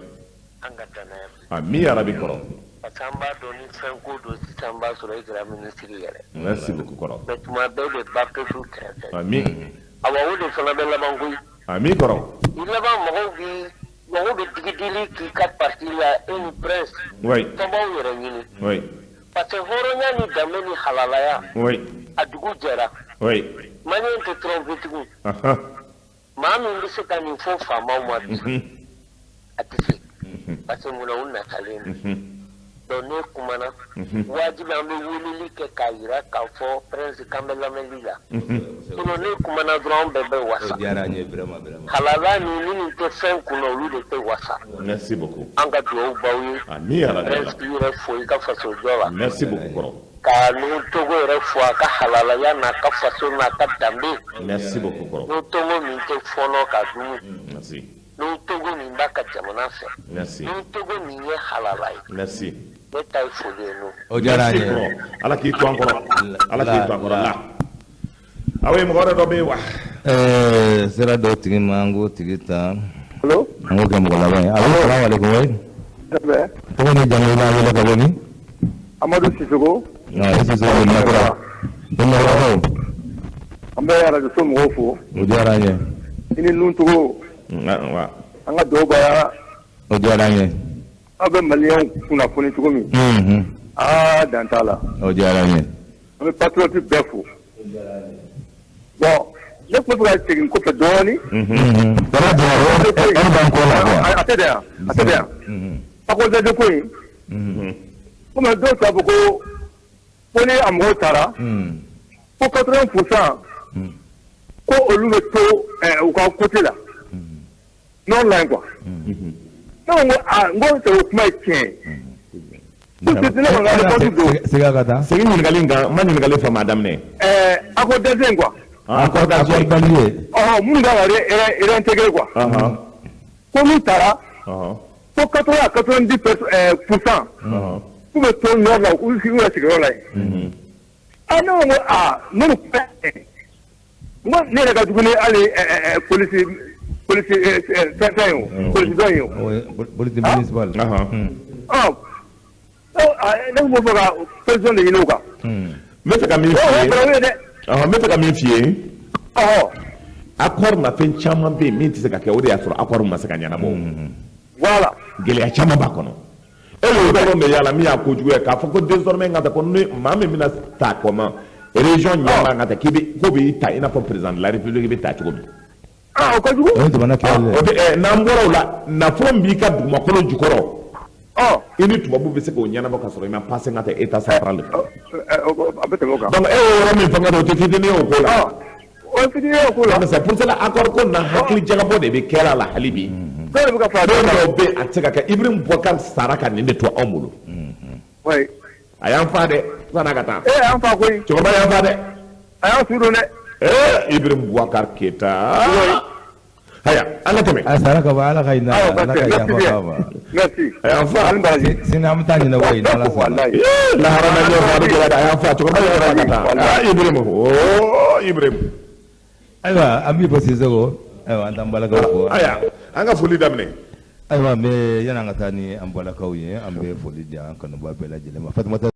An ka danaya bi. Ami ya rabi kɔrɔ. Parce que an b'a dɔn ni fɛn ko don sisan an b'a sɔrɔ e kɛra minisiri yɛrɛ. Merci beaucoup kɔrɔ. Mais tuma bɛɛ de ba pefu kɛrɛfɛ. Ami. Awa o de fana bɛ laban koyi. Ami kɔrɔ. I laban mɔgɔw bɛ digidili k'i ka parti la e ni prince. Oui. Tɔnbaw yɛrɛ ɲini. Oui. Parce que hɔrɔnya ni danbe ni halalaya. Oui. A dugu jɛra. Oui. Maliyɛn tɛ tromper tugun. Maa min bɛ se ka nin fɔ faamaw ma bi. A tɛ se. Parce que munna u natalen don. Donc ne kumana. Wajibi an bɛ weleli kɛ k'a jira k'a fɔ prince k'an bɛ lamɛnli la. Sinon ne kumana dɔrɔn an bɛɛ bɛ wasa. O diyara an ye vraiment vraiment. Halala ni minnu tɛ fɛn kunna olu de tɛ wasa. Merci beaucoup. An ka dugawu b'aw ye. Ami ya rabi. Prince k'i yɛrɛ fo i ka faso jɔ la. Merci beaucoup kɔrɔ. Ka n'o Togo yɛrɛ fo a ka halalaya n'a ka faso n'a ka danbe. Merci beaucoup kɔrɔ. N'o Togo min tɛ fɔɔnɔ ka dun. Merci. N'o Togo min b'a ka jamana fɛ. Merci. N'o Togo min ye halala ye. Merci. Ne ta ye foli ye n'o. O diyara an ye. Ala k'i to an kɔrɔ. Ala k'i to an kɔrɔ la. Aw ye mɔgɔ wɛrɛ dɔ bɛ yen wa? Sira dɔ tigi ma an k'o tigi ta. Allo. An k'o kɛ mɔgɔ laban ye. Allo salamu aleykum wayi. Tɔgɔ ni jamu i b'an wele ka bɔ min? Amadu Sisoko. E Sisoko Nakura. I Nakurakaw. An bɛ arajo mɔgɔw fo. O diyara an ye. I ni Nuntogo. An ka dugawu b'a. O diyara an ye. Aw bɛ maliyɛnw kunnafoni cogo min. Aa dan t'a la. O diyara an ye. An bɛ patriote bɛɛ fo. Bon ne tun bɛ fɛ ka segin kɔfɛ dɔɔnin. Bana jɔn b'an kɔ la quoi. A tɛ yan a tɛ yan. Faculté ko in. Komi dɔw t'a fɔ ko ni a mɔgɔw taara. Ko 80% ko olu bɛ to u ka côté la. Nord la yen quoi. Ne ko n ko o kuma ye tiɲɛ ye. Segin a ka taa. Segin ɲininkali in kan n ma ɲininkali faamu a daminɛ. Accord d'Alger quoi. Accord d'Alger. Ɔhɔn minnu kan ka réintégrer quoi. Ko n'u taara. Ko 80 à 90% k'u bɛ to nord la u yɛrɛ sigiyɔrɔ la yen. Ah ne ko aa ne ko n ko ne yɛrɛ ka jugu ni hali polisi polisi fɛn ye o polisi dɔ ye o. Polisi municipal. Ɔ ne tun b'o fɛ ka position de ɲini o kan. N bɛ fɛ ka min f'i ye. N bɛ fɛ ka min f'i ye. Accord na fɛn caman bɛ yen min tɛ se ka kɛ o de y'a sɔrɔ accord ma se ka ɲɛnabɔ. Voilà. Gɛlɛya caman b'a kɔnɔ. E y'o dɔrɔn de y'a la min y'a kojugu ye k'a fɔ ko désormais n ka taa ko ni maa min bɛna ta kɔma région ɲɛmaa ka taa k'i bɛ k'o b'i ta i n'a fɔ président de la république bɛ ta cogo min. Ah o ka jugu. O ye jamana kɛlɛ ye. N'an bɔra o la nafolo min b'i ka dugumakolo jukɔrɔ. I ni tubabu bɛ se k'o ɲɛnabɔ ka sɔrɔ i ma passé n ka taa état central fɛ. A bɛ tɛmɛ o kan. Donc e y'o yɔrɔ min fɔ n ka o tɛ fitinin ye o ko la. O ye fitinin ye o ko la. Donc c'est pour cela accord ko na hakili jagabɔ de bɛ kɛra la hali bi. Dɔw de bɛ ka fara dɔw dɔw bɛ yen a tɛ se ka kɛ Ibrahim Boubacar sara ka nin de to anw bolo. Oui. A y'an fa dɛ san'a ka taa. Ee a y'an fa koyi. Cɛkɔrɔba y'an fa dɛ. A y'an su don dɛ. Ee Ibrahim Boubacar Keita. Haya an ka tɛmɛ. A sara ka ban Ala ka hinɛ a la Ala ka yafa k'a ma. Merci. A y'an fa. Sini an bɛ taa ɲɛnabɔ yen n'Ala sɔnna. Ee lahara na ɲɔgɔn a bɛ gɛlɛya dɛ a y'an fa cɛkɔrɔba y'an fa ka taa. Aa Ibrahim ooo Ibrahim. Ayiwa an b'i fɔ Sisoko. Ayiwa an t'an balakaw fo. Ayiwa an ka foli daminɛ. Ayiwa n bɛ yan'an ka taa ni an balakaw ye an bɛ foli di an kanubaa bɛɛ lajɛlen ma Fatumata.